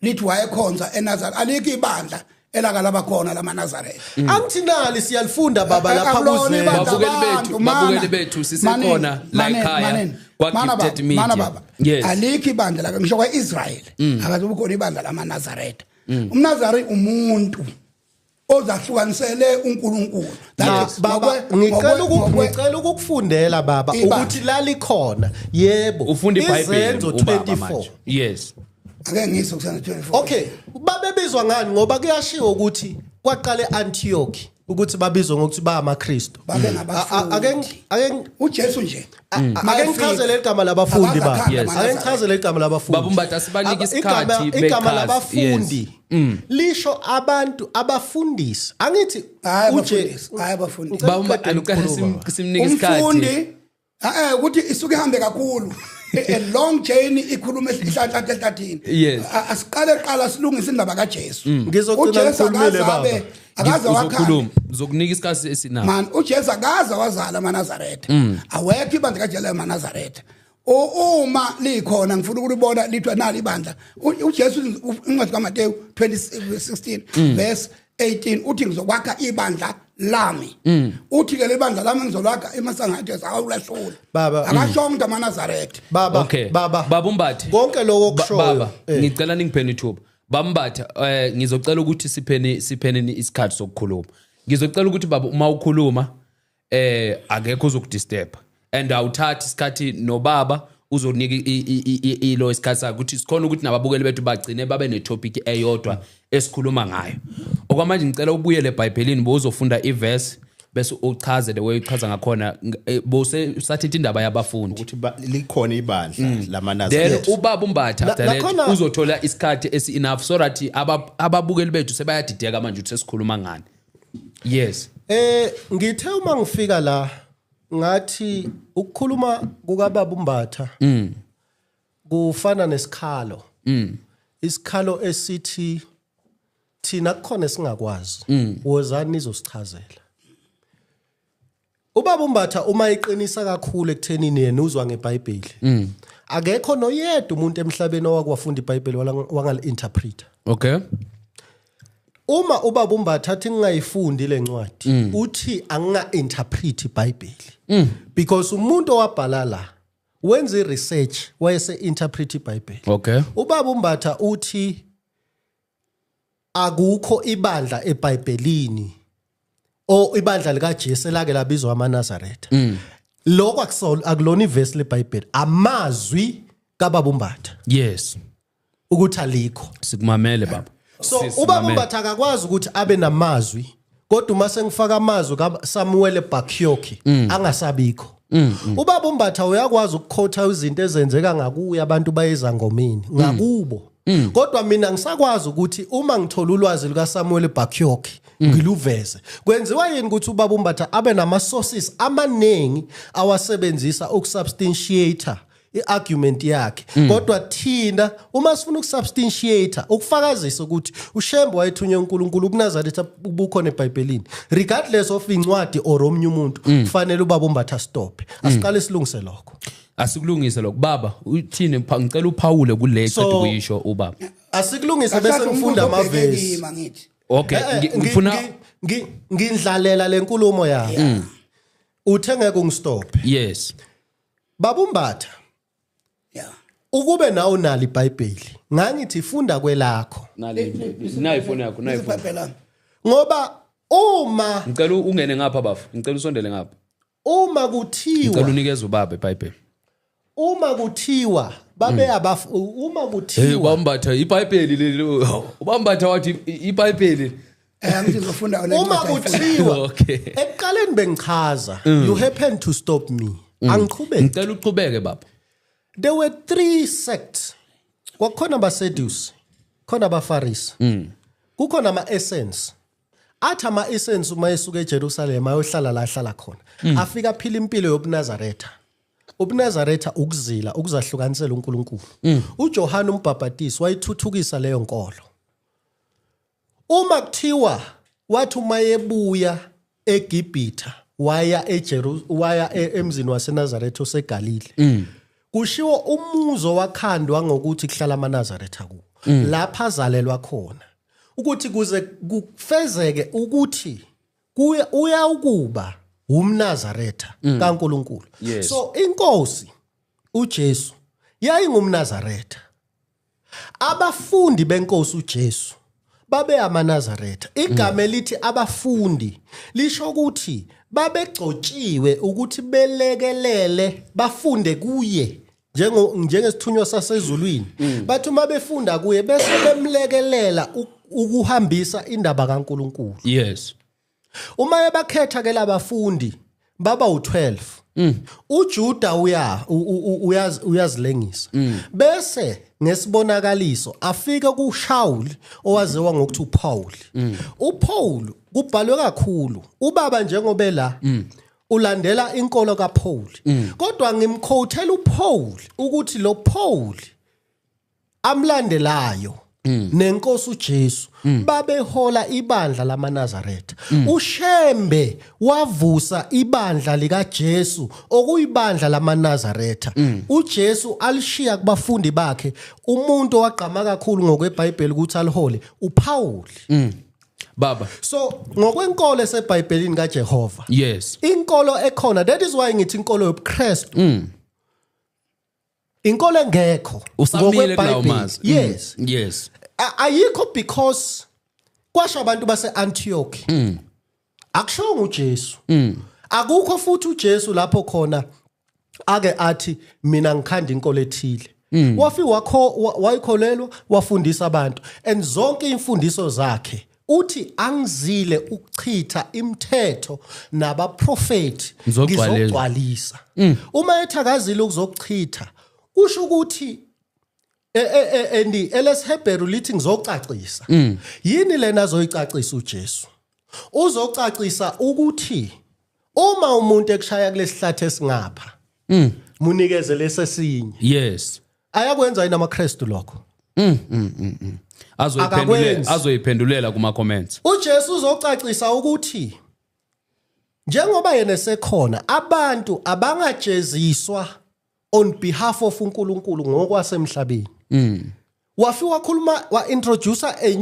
Lithi wayekhonza eNazaretha. Alikho ibandla elaka laba khona lamaNazaretha. Angithi nali siyalifunda baba lapha Akulona kuze ibandla. Babukeli bethu, Abantu, mana. babukeli bethu sisekhona la Maneni, ekhaya maneni. kwa Mana baba, Gifted Media. mana baba. Yes. Alikho ibandla la ngisho kwaIsrael. Akaze ukhona ibandla lamaNazaretha. UmNazari umuntu ozahlukanisele uNkulunkulu. That is, baba ngicela ukukufundela baba Ibandla. ukuthi lalikhona yebo. Ufunda iBhayibheli Izenzo ubaba 24. manje. Yes. Ake ngiso kusena 24. Okay, babebizwa ngani ngoba kuyashiwo ukuthi kwaqala eAntioch ukuthi babizwe ngokuthi ba amaKristu. Babe ngabafundi. Ake uJesu nje. ake ngichazele igama labafundi ba. Yes. Ake ngichazele igama labafundi. Baba uMbatha, asibanike isikhathi Igama bechaze. labafundi lisho abantu abafundisi. Angithi Hayi uJe- abafundisi, hayi abafundisi. Baba uMbatha, Uqedile ngicela ukukhuluma, baba. simnike isikhathi. Umfundi ukuthi isuke ihambe kakhulu. A long journey ikhuluma ihlanhla ehlathini. Yes. Asiqale qala silungise indaba kaJesu. Ngizogcina uJesu ngikhulumile, baba. akaze wakha Uzokhuluma, uzokunika isikhathi esinawo. Man uJesu akaze wazala amaNazaretha. Awekho ibandla kaJesu amaNazaretha. Uma likhona ngifuna ukulibona lithiwa nali ibandla. uJesu incwadi kaMateyu 20:16 verse 18 uthi ngizokwakha ibandla lami. Uthi ke lebandla lami ngizolakha emasangathi awulahlula. Baba. Akashongo ukuthi amaNazaretha. Baba, Okay. baba. Baba uMbatha. Konke lokho okushoyo. Baba, ngicela ningipheni ithuba. Bambatha, ngizocela ukuthi sipheni isikhathi sokukhuluma. Ngizocela ukuthi baba uma ukhuluma akekho uzokudisturb. And awuthathi isikhathi nobaba uzonika ilo isikhathi sakhe ukuthi sikhona ukuthi nababukeli bethu bagcine babe netopic eyodwa esikhuluma ngayo. Okwamanje ngicela ubuyele eBhayibhelini bozofunda iverse bese uchaze the way uchaza ngakhona bose usathinta indaba yabafundi. Ukuthi likhona ibandla Then lamaNazaretha. ubaba uMbatha after that uzothola isikhathi esi enough so that ababukeli bethu sebayadideka manje ukuthi sesikhuluma ngani. Yes. Ngithe uma ngifika la ngathi ukukhuluma kukababa uMbatha kufana nesikhalo. Isikhalo esithi thina kukhona esingakwazi. Wozani nizosichazela. Ubaba uMbatha uma eqinisa kakhulu ekuthenini yena uzwa ngeBhayibheli. Akekho noyedwa umuntu emhlabeni owakwafunda iBhayibheli wangali-interpreter. Okay. Uma ubaba uMbatha athi ngingayifundi lencwadi, uthi anginga-interpret iBhayibheli. Because umuntu owabhala la wenza i-research wayese interpret iBhayibheli. Okay. Ubaba uMbatha uthi akukho ibandla eBhayibhelini o ibandla likaJesu elake labizwa amaNazaretha. Lokho akulona ivesi leBhayibheli, amazwi kaBaba uMbatha. Yes. Ukuthi alikho. Sikumamele baba. So Sisimamele. ubaba uMbatha akakwazi ukuthi abe namazwi, kodwa uma sengifaka amazwi kaSamuel Bakioki angasabikho. Ubaba uMbatha uyakwazi ukukhotha izinto ezenzeka ngakuye abantu bayezangomeni ngakubo. Kodwa mina ngisakwazi ukuthi uma ngithola ulwazi luka Samuel Bakioki ngiluveze. Kwenziwa yini ukuthi ubaba uMbatha abe nama sources amaningi awasebenzisa ukusubstantiate iargument yakhe. Kodwa thina uma sifuna ukusubstantiate ukufakazisa ukuthi uShembe wayethunywe uNkulunkulu ubuNazaretha bukhona eBhayibhelini regardless of incwadi or omnye umuntu, kufanele ubaba uMbatha stop. Asiqale silungise lokho. Asikulungise lokho baba. Uthini ngicela uphawule kule qeda ukuyisho ubaba. Asikulungise bese Kahle ngifunda umbuzo obheke amavesi. kimi, angithi. Okay, ngifuna ngindlalela lenkulumo yakho. Uthe ngeke ungistop. Yes. Baba uMbatha. Yeah. Ukube nawe unalo iBhayibheli, ngangithi funda kwelakho. Nali nayi ifoni yakho, nayi ifoni. IBhayibheli lami. Ngoba uma Ngicela ungene ngapha bafu, ngicela usondele ngapha. Uma kuthiwa Ngicela unikeze ubaba iBhayibheli. Uma kuthiwa babe abafu, uma Hey, kuthiwa ubambatha iBhayibheli leli. Ubambatha wathi iBhayibheli. Angithi ngizofunda le Uma ncwadi ayifunda. kuthiwa Okay. ekuqaleni bengichaza, you happen to stop me. Angiqhubeke. Ngicela uqhubeke baba. There were three sects. Kwakukhona abaSeduce, khona abaFarisi. Kukhona ama-Essenes. Athi ama-Essenes uma esuka eJerusalem ayohlala la ahlala khona. Afika aphila impilo yobuNazaretha. UbuNazaretha ukuzila, ukuzahlukanisela uNkulunkulu. uJohane uMbhabhatisi wayithuthukisa leyo nkolo. Uma kuthiwa wathi uma ebuya eGibhitha waya waya emzini waseNazaretha oseGalile. Kushiwo umuzo wakhandwa ngokuthi kuhlala amaNazaretha kuwo. Lapha azalelwa khona ukuthi kuze kufezeke ukuthi kuye uyawukuba umNazaretha kaNkuluNkulu. So inkosi uJesu yayingumNazaretha. Abafundi benkosi uJesu babe amaNazaretha. Igama elithi abafundi lisho ukuthi babegcotshiwe ukuthi belekelele bafunde kuye njengo njengesithunywa sasezulwini. Bathi uma befunda kuye bese bemlekelela ukuhambisa indaba kaNkuluNkulu. Uma ebakhetha ke labafundi baba u12. UJuda uya uyazilengisa. Bese ngesibonakaliso afike kuShaul owaziwa ngokuthi uPaul. uPaul kubhalwe kakhulu. Ubaba njengoba la ulandela inkolo kaPaul. Kodwa ngimquotela uPaul ukuthi lo Paul amlandelayo nenkosi uJesu babehola ibandla lamaNazaretha. uShembe wavusa ibandla likaJesu okuyibandla lamaNazaretha. uJesu alishiya kubafundi bakhe umuntu owagqama kakhulu ngokweBhayibheli ukuthi alihole uPaul. Baba. So ngokwenkolo eseBhayibhelini kaJehova. Inkolo ekhona, that is why ngithi inkolo yobuKristu. Inkolo engekho usamile kulawo mazwi. Yes. Ayikho because kwasho abantu base-Antioch. Akushongo uJesu. Akukho futhi uJesu lapho khona ake athi mina ngikhanda inkolo ethile. Wafika wakho wayikholelwa wafundisa abantu and zonke imfundiso zakhe uthi angizile ukuchitha imithetho nabaprofeti, ngizogcwalisa. Uma ethakazile ukuzokuchitha kusho ukuthi endi elesiHebheru lithi ngizocacisa. Yini lena azoyicacisa uJesu? Uzocacisa ukuthi uma umuntu ekushaya kulesihlathi esingapha munikeze lesesinye. Ayakwenza yini amaKristu lokho? Azoyiphendulela, azoyiphendulela kuma comments. uJesu uzocacisa ukuthi njengoba yena esekhona abantu abangajeziswa on behalf of uNkulunkulu ngokwasemhlabeni. Wafika wakhuluma wa introduce a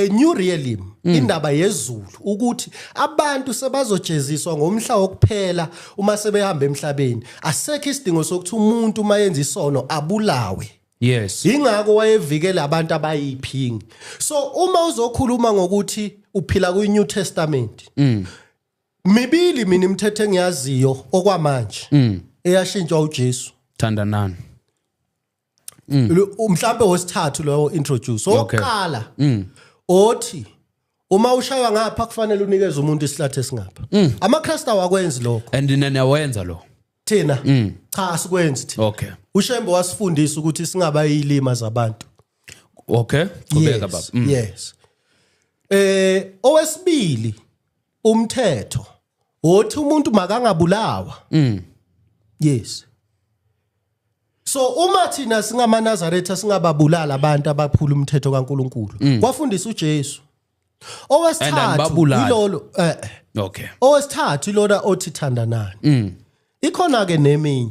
new realm, indaba yezulu, ukuthi abantu sebazojeziswa ngomhla wokuphela uma sebehamba emhlabeni. Asekho isidingo sokuthi umuntu uma yenza isono abulawe. Ingakho wayevikela abantu abayiphingi. So uma uzokhuluma ngokuthi uphila kwi New Testament, mibili mina imithetho engiyaziyo okwamanje eyashintshwa uJesu. Thandanani. Mhlambe wesithathu lowo introduce. Oqala othi uma ushaywa ngapha kufanele unikeze umuntu isihlathi esingapha. AmaKristu awakwenzi lokho. And nina niyawenza lo? Thina cha, asikwenzi thina. UShembe wasifundisa ukuthi singaba yilima zabantu. Okay, qhubeka baba. Yes. Owesibili umthetho othi umuntu makangabulawa. Yes. So uma thina singamaNazaretha singababulala abantu abaphula umthetho kaNkuluNkulu. Kwafundisa uJesu. Owesithathu anibabulali. ilolo Owesithathu ilona othi thandanani. Ikhona ke neminye.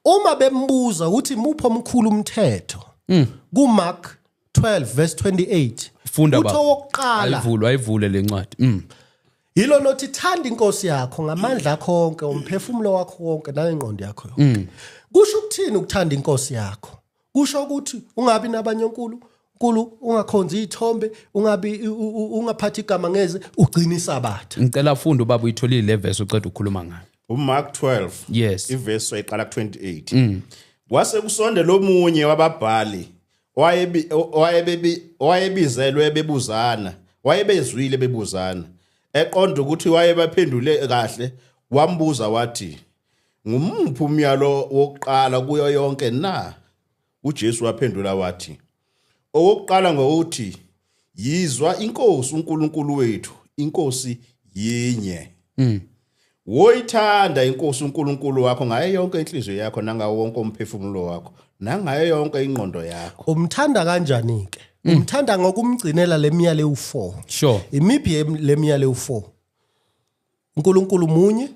Uma bembuza ukuthi muphi omkhulu umthetho. KuMark 12 verse 28. Funda Uthi baba. owokuqala Ayivule, ayivule lencwadi. Yilo nothi thanda inkosi yakho ngamandla akho wonke, umphefumulo wakho wonke nangengqondo yakho yonke. Kusho ukuthini ukuthanda inkosi yakho? Kusho ukuthi ungabi nabanye onkulu, nkulu ungakhonzi izithombe, ungabi ungaphathi igama ngeze, ugcina isabatha. Ngicela ufunda ubaba uyitholile le verse uceda ukukhuluma ngayo. uMark 12. Yes. Ivesi wayiqala ku28. Kwase kusondela omunye wababhali wayebizelwe bebuzana, wayebezwile bebuzana. Eqonda ukuthi wayebaphendule kahle, wambuza wathi, "Ngumuphi umyalo wokuqala kuyo yonke na?" uJesu waphendula wathi, "Owokuqala ngokuthi yizwa inkosi uNkulunkulu wethu, inkosi yinye. Woyithanda inkosi uNkulunkulu wakho ngayo yonke inhliziyo yakho nangawo wonke umphefumulo wakho nangayo yonke ingqondo yakho." Umthanda kanjani ke? Umthanda ngokumgcinela lemiyalo ewu4. Imiphi lemiyalo ewu4? uNkulunkulu munye.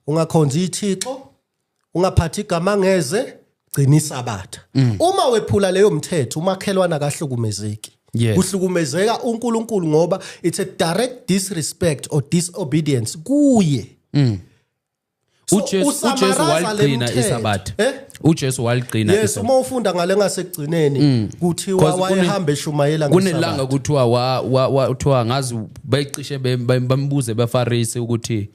Ungakhonzi ithixo, ungaphathi igama ngeze, Gcina isabatha. Uma wephula leyo mthetho, umakhelwana akahlukumezeki. Kuhlukumezeka uNkulunkulu, ngoba it's a direct disrespect or disobedience kuye. So, uJesu usummarize uJesu le waligcina mthetho. isabatha. Eh? uJesu waligcina Yes, isabatha. uma ufunda ngale ngasekugcineni, kuthiwa 'Cause wayehamba eshumayela kunelanga ngesabatha. kuthiwa wa kuthiwa ngazi becishe bambuze beFarisi ukuthi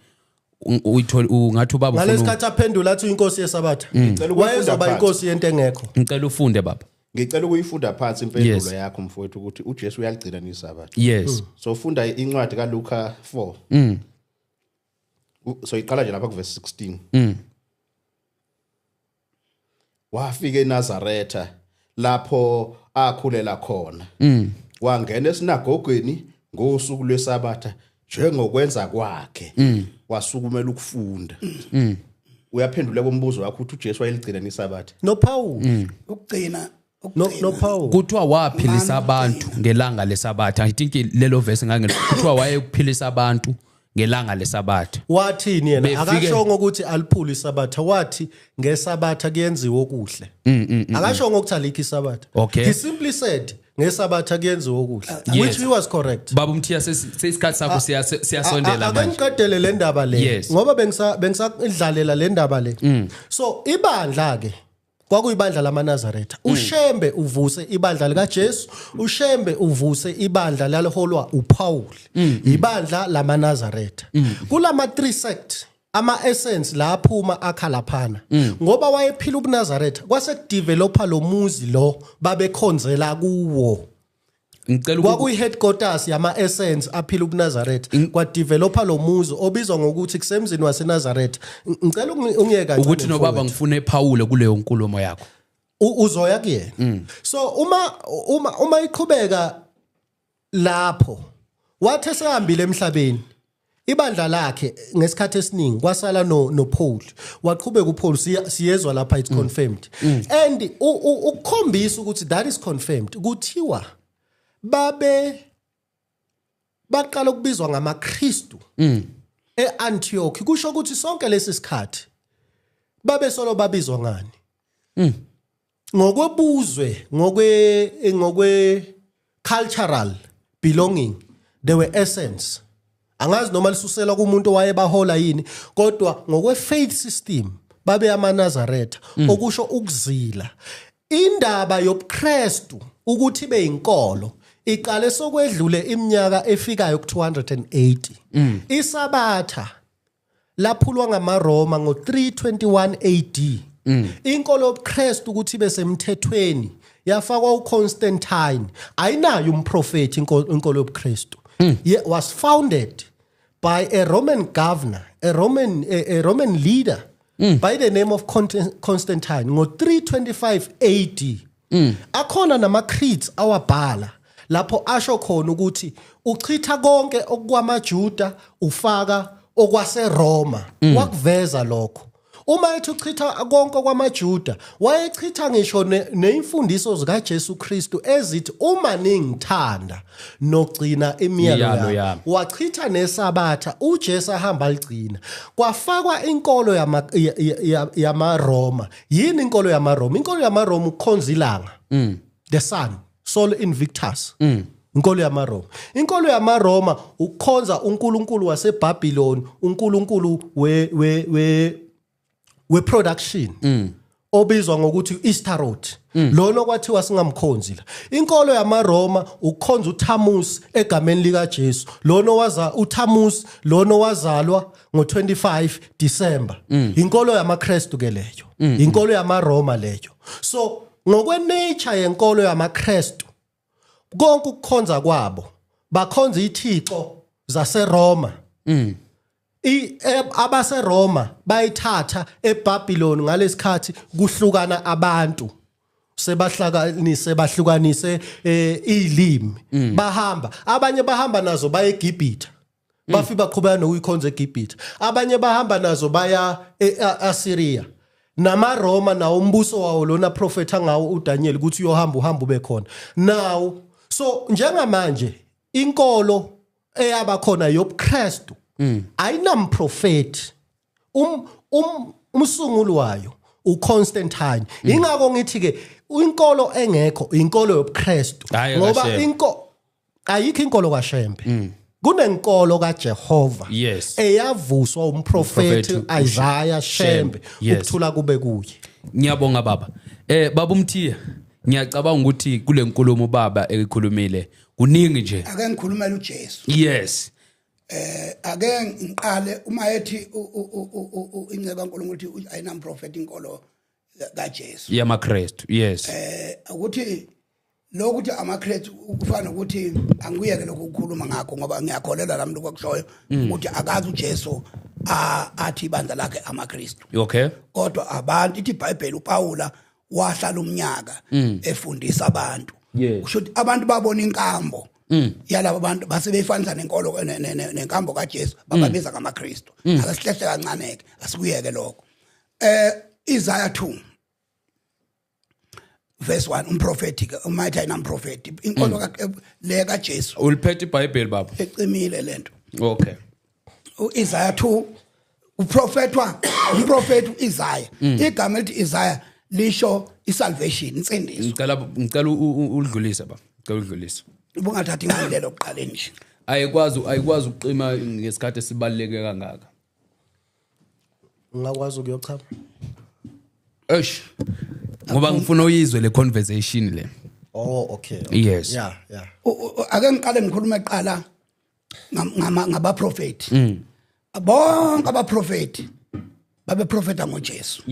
uyithole ungathi ubaba ufuna Ngalesikhathi aphendula athi inkosi yesabatha. Ngicela ukuyifunda Wayezoba phansi. inkosi yento engekho. Ngicela ufunde, baba. Ngicela ukuyifunda phansi impendulo yakho, mfowethu, ukuthi uJesu uyaligcina nisabatha. So funda incwadi kaLuka 4. So iqala nje lapha kuverse 16. Wafika eNazaretha lapho akhulela khona. Wangena esinagogweni ngosuku lwesabatha njengokwenza kwakhe. Wasukumela ukufunda. Uyaphendula kumbuzo wakho ukuthi uJesu wayeligcina nisabatha. NoPaul. Ukugcina No. ukugcina. NoPaul. Kuthiwa waphilisa abantu ngelanga lesabatha. I think lelo verse ngange kuthiwa wayekuphilisa abantu ngelanga lesabatha. Wathini yena? Akashongo ukuthi aliphule isabatha, wathi ngesabatha kuyenziwa okuhle. Akashongo ukuthi alikho isabatha. He simply said ngesabatha kuyenziwa okuhle, which he was correct. Baba uMthiya, sesikhathi sakho siyasondela Ake manje. ngiqedele le ndaba le, ngoba bengisadlalela le ndaba le. So ibandla ke kwakuyibandla lamaNazaretha. UShembe uvuse ibandla likaJesu, uShembe uvuse ibandla laliholwa uPaul, ibandla lamaNazaretha. Kulama three sect ama essence la aphuma akha laphana, ngoba wayephila ubuNazaretha, kwase kudevelopa lo muzi lo babekhonzela kuwo. Ngicela Kwakuyi-headquarters yama-Essenes aphila ubuNazaretha. Kwadevelopa lo muzi obizwa ngokuthi kusemzini waseNazaretha. Ngicela ungiyeke kancane, ukuthi nobaba mfowethu. ngifune ephawule kuleyo nkulumo yakho. Uzoya kuyena. So uma iqhubeka lapho, wathi esehambile emhlabeni ibandla lakhe ngesikhathi esiningi kwasala no Paul. Waqhubeka uPaul, siyezwa lapha, it's confirmed, and ukukhombisa ukuthi that is confirmed, kuthiwa babe baqala ukubizwa ngamaKristu eAntioch. Kusho ukuthi sonke lesi sikhathi babe solo babizwa ngani? Ngokwebuzwe, ngokwe cultural belonging, they were Essenes. Angazi noma lisusela kumuntu owayebahola yini, kodwa ngokwe faith system babe amaNazaretha, okusho ukuzila. Indaba yobuKristu ukuthi ibe inkolo iqale sokwedlule iminyaka efikayo ku280. Isabatha laphulwa ngamaRoma ngo321 AD. Inkolo yobuKristu ukuthi ibe semthethweni yafakwa uConstantine. Ayinayo umprofeti inkolo yobuKristu. Was founded by a Roman governor, a Roman leader by the name of Constantine ngo325 AD. Akhona nama creeds awabhala lapho asho khona ukuthi uchitha konke okwamaJuda, ufaka okwaseRoma. Wakuveza lokho. Uma ethi uchitha konke kwamaJuda, wayechitha ngisho neimfundiso zikaJesu Kristu ezithi uma ningithanda nogcina imiyalo Imiyalo yami. yami. Wachitha nesabatha uJesu ahamba aligcina. Kwafakwa inkolo yamaRoma. Yini inkolo yamaRoma? Inkolo yamaRoma ukukhonza ilanga, the sun, Sol Invictus. Inkolo yamaRoma, inkolo yamaRoma ukukhonza uNkulunkulu waseBabylon, uNkulunkulu we production obizwa ngokuthi Ishtaroth, lona kwathiwa singamkhonzi la. Inkolo yamaRoma ukukhonza uThamus egameni lika Jesu, lona waza uThamus, lona wazalwa ngo25 December. Inkolo yamaKristu ke leyo, inkolo yamaRoma leyo. So ngokwe nature yenkolo yamaKristu, konke ukukhonza kwabo bakhonza ithixo zaseRoma. AbaseRoma bayithatha eBabylon ngalesikhathi kuhlukana abantu, sebahlakanise, bahlukanise ilimi, bahamba, abanye bahamba nazo baye eGibhithe, bafika baqhubeka nokuyikhonza eGibhithe, abanye bahamba nazo baya eAssyria. NamaRoma nawo umbuso wawo lona profeta ngawo uDaniel ukuthi uyohamba uhamba ube khona now. So njengamanje inkolo eyaba khona yobuKristu ayinamprofeti. Umsunguli wayo uConstantine. Ingakho ngithi ke inkolo engekho inkolo yobuKristu, Hhayi, ngoba kaShembe. inko ayikho inkolo kaShembe, kunenkolo kaJehova eyavuswa umprofeti Umprofeti Isaiah Shembe, ukuthula kube kuye. Ngiyabonga baba. Baba uMthiya, ngiyacabanga ukuthi kule nkulumo baba eyikhulumile kuningi nje. Ake ngikhulumele uJesu. Ake ngiqale uma ethi inceku kaNkulunkulu uthi ayinamprofeti inkolo kaJesu. YamaKristu, yes. Ukuthi lokuthi amaKristu kufana nokuthi angiyeke lokhu ukukhuluma ngakho, ngoba ngiyakholelwa nami lokho akushoyo ukuthi akazi uJesu athi ibandla lakhe amaKristu. Kodwa abantu, ithi iBhayibheli, uPaula wahlala umnyaka efundisa abantu. Kusho ukuthi abantu babona inkambo yalabo bantu, base beyifanisa nenkolo nenkambo kaJesu, bababiza ngamaKristu. Ake sihlehle kancane ke, asikuyeke lokho. Isaiah 2 verse 1, umprofeti ke uma ethi ayinamprofeti inkolo le kaJesu. Uliphethe iBhayibheli, baba? Ecimile lento. uIsaiah 2, uprofetwa umprofeti uIsaiah. Igama elithi Isaiah lisho isalvation, insindiso. Ngicela udlulise baba, ngicela udlulise. Ubungathathi ngani lelo kuqaleni nje? Ayikwazi ukuqima ngesikhathi esibaluleke kangaka. Ngingakwazi ukuyochama? Eish, ngoba ngifuna uyizwe le conversation le. Oh, okay. Yes. Yeah. Ake ngiqale ngikhulume eqala ngabaprofeti. Bonke abaprofeti babeprofeta ngoJesu.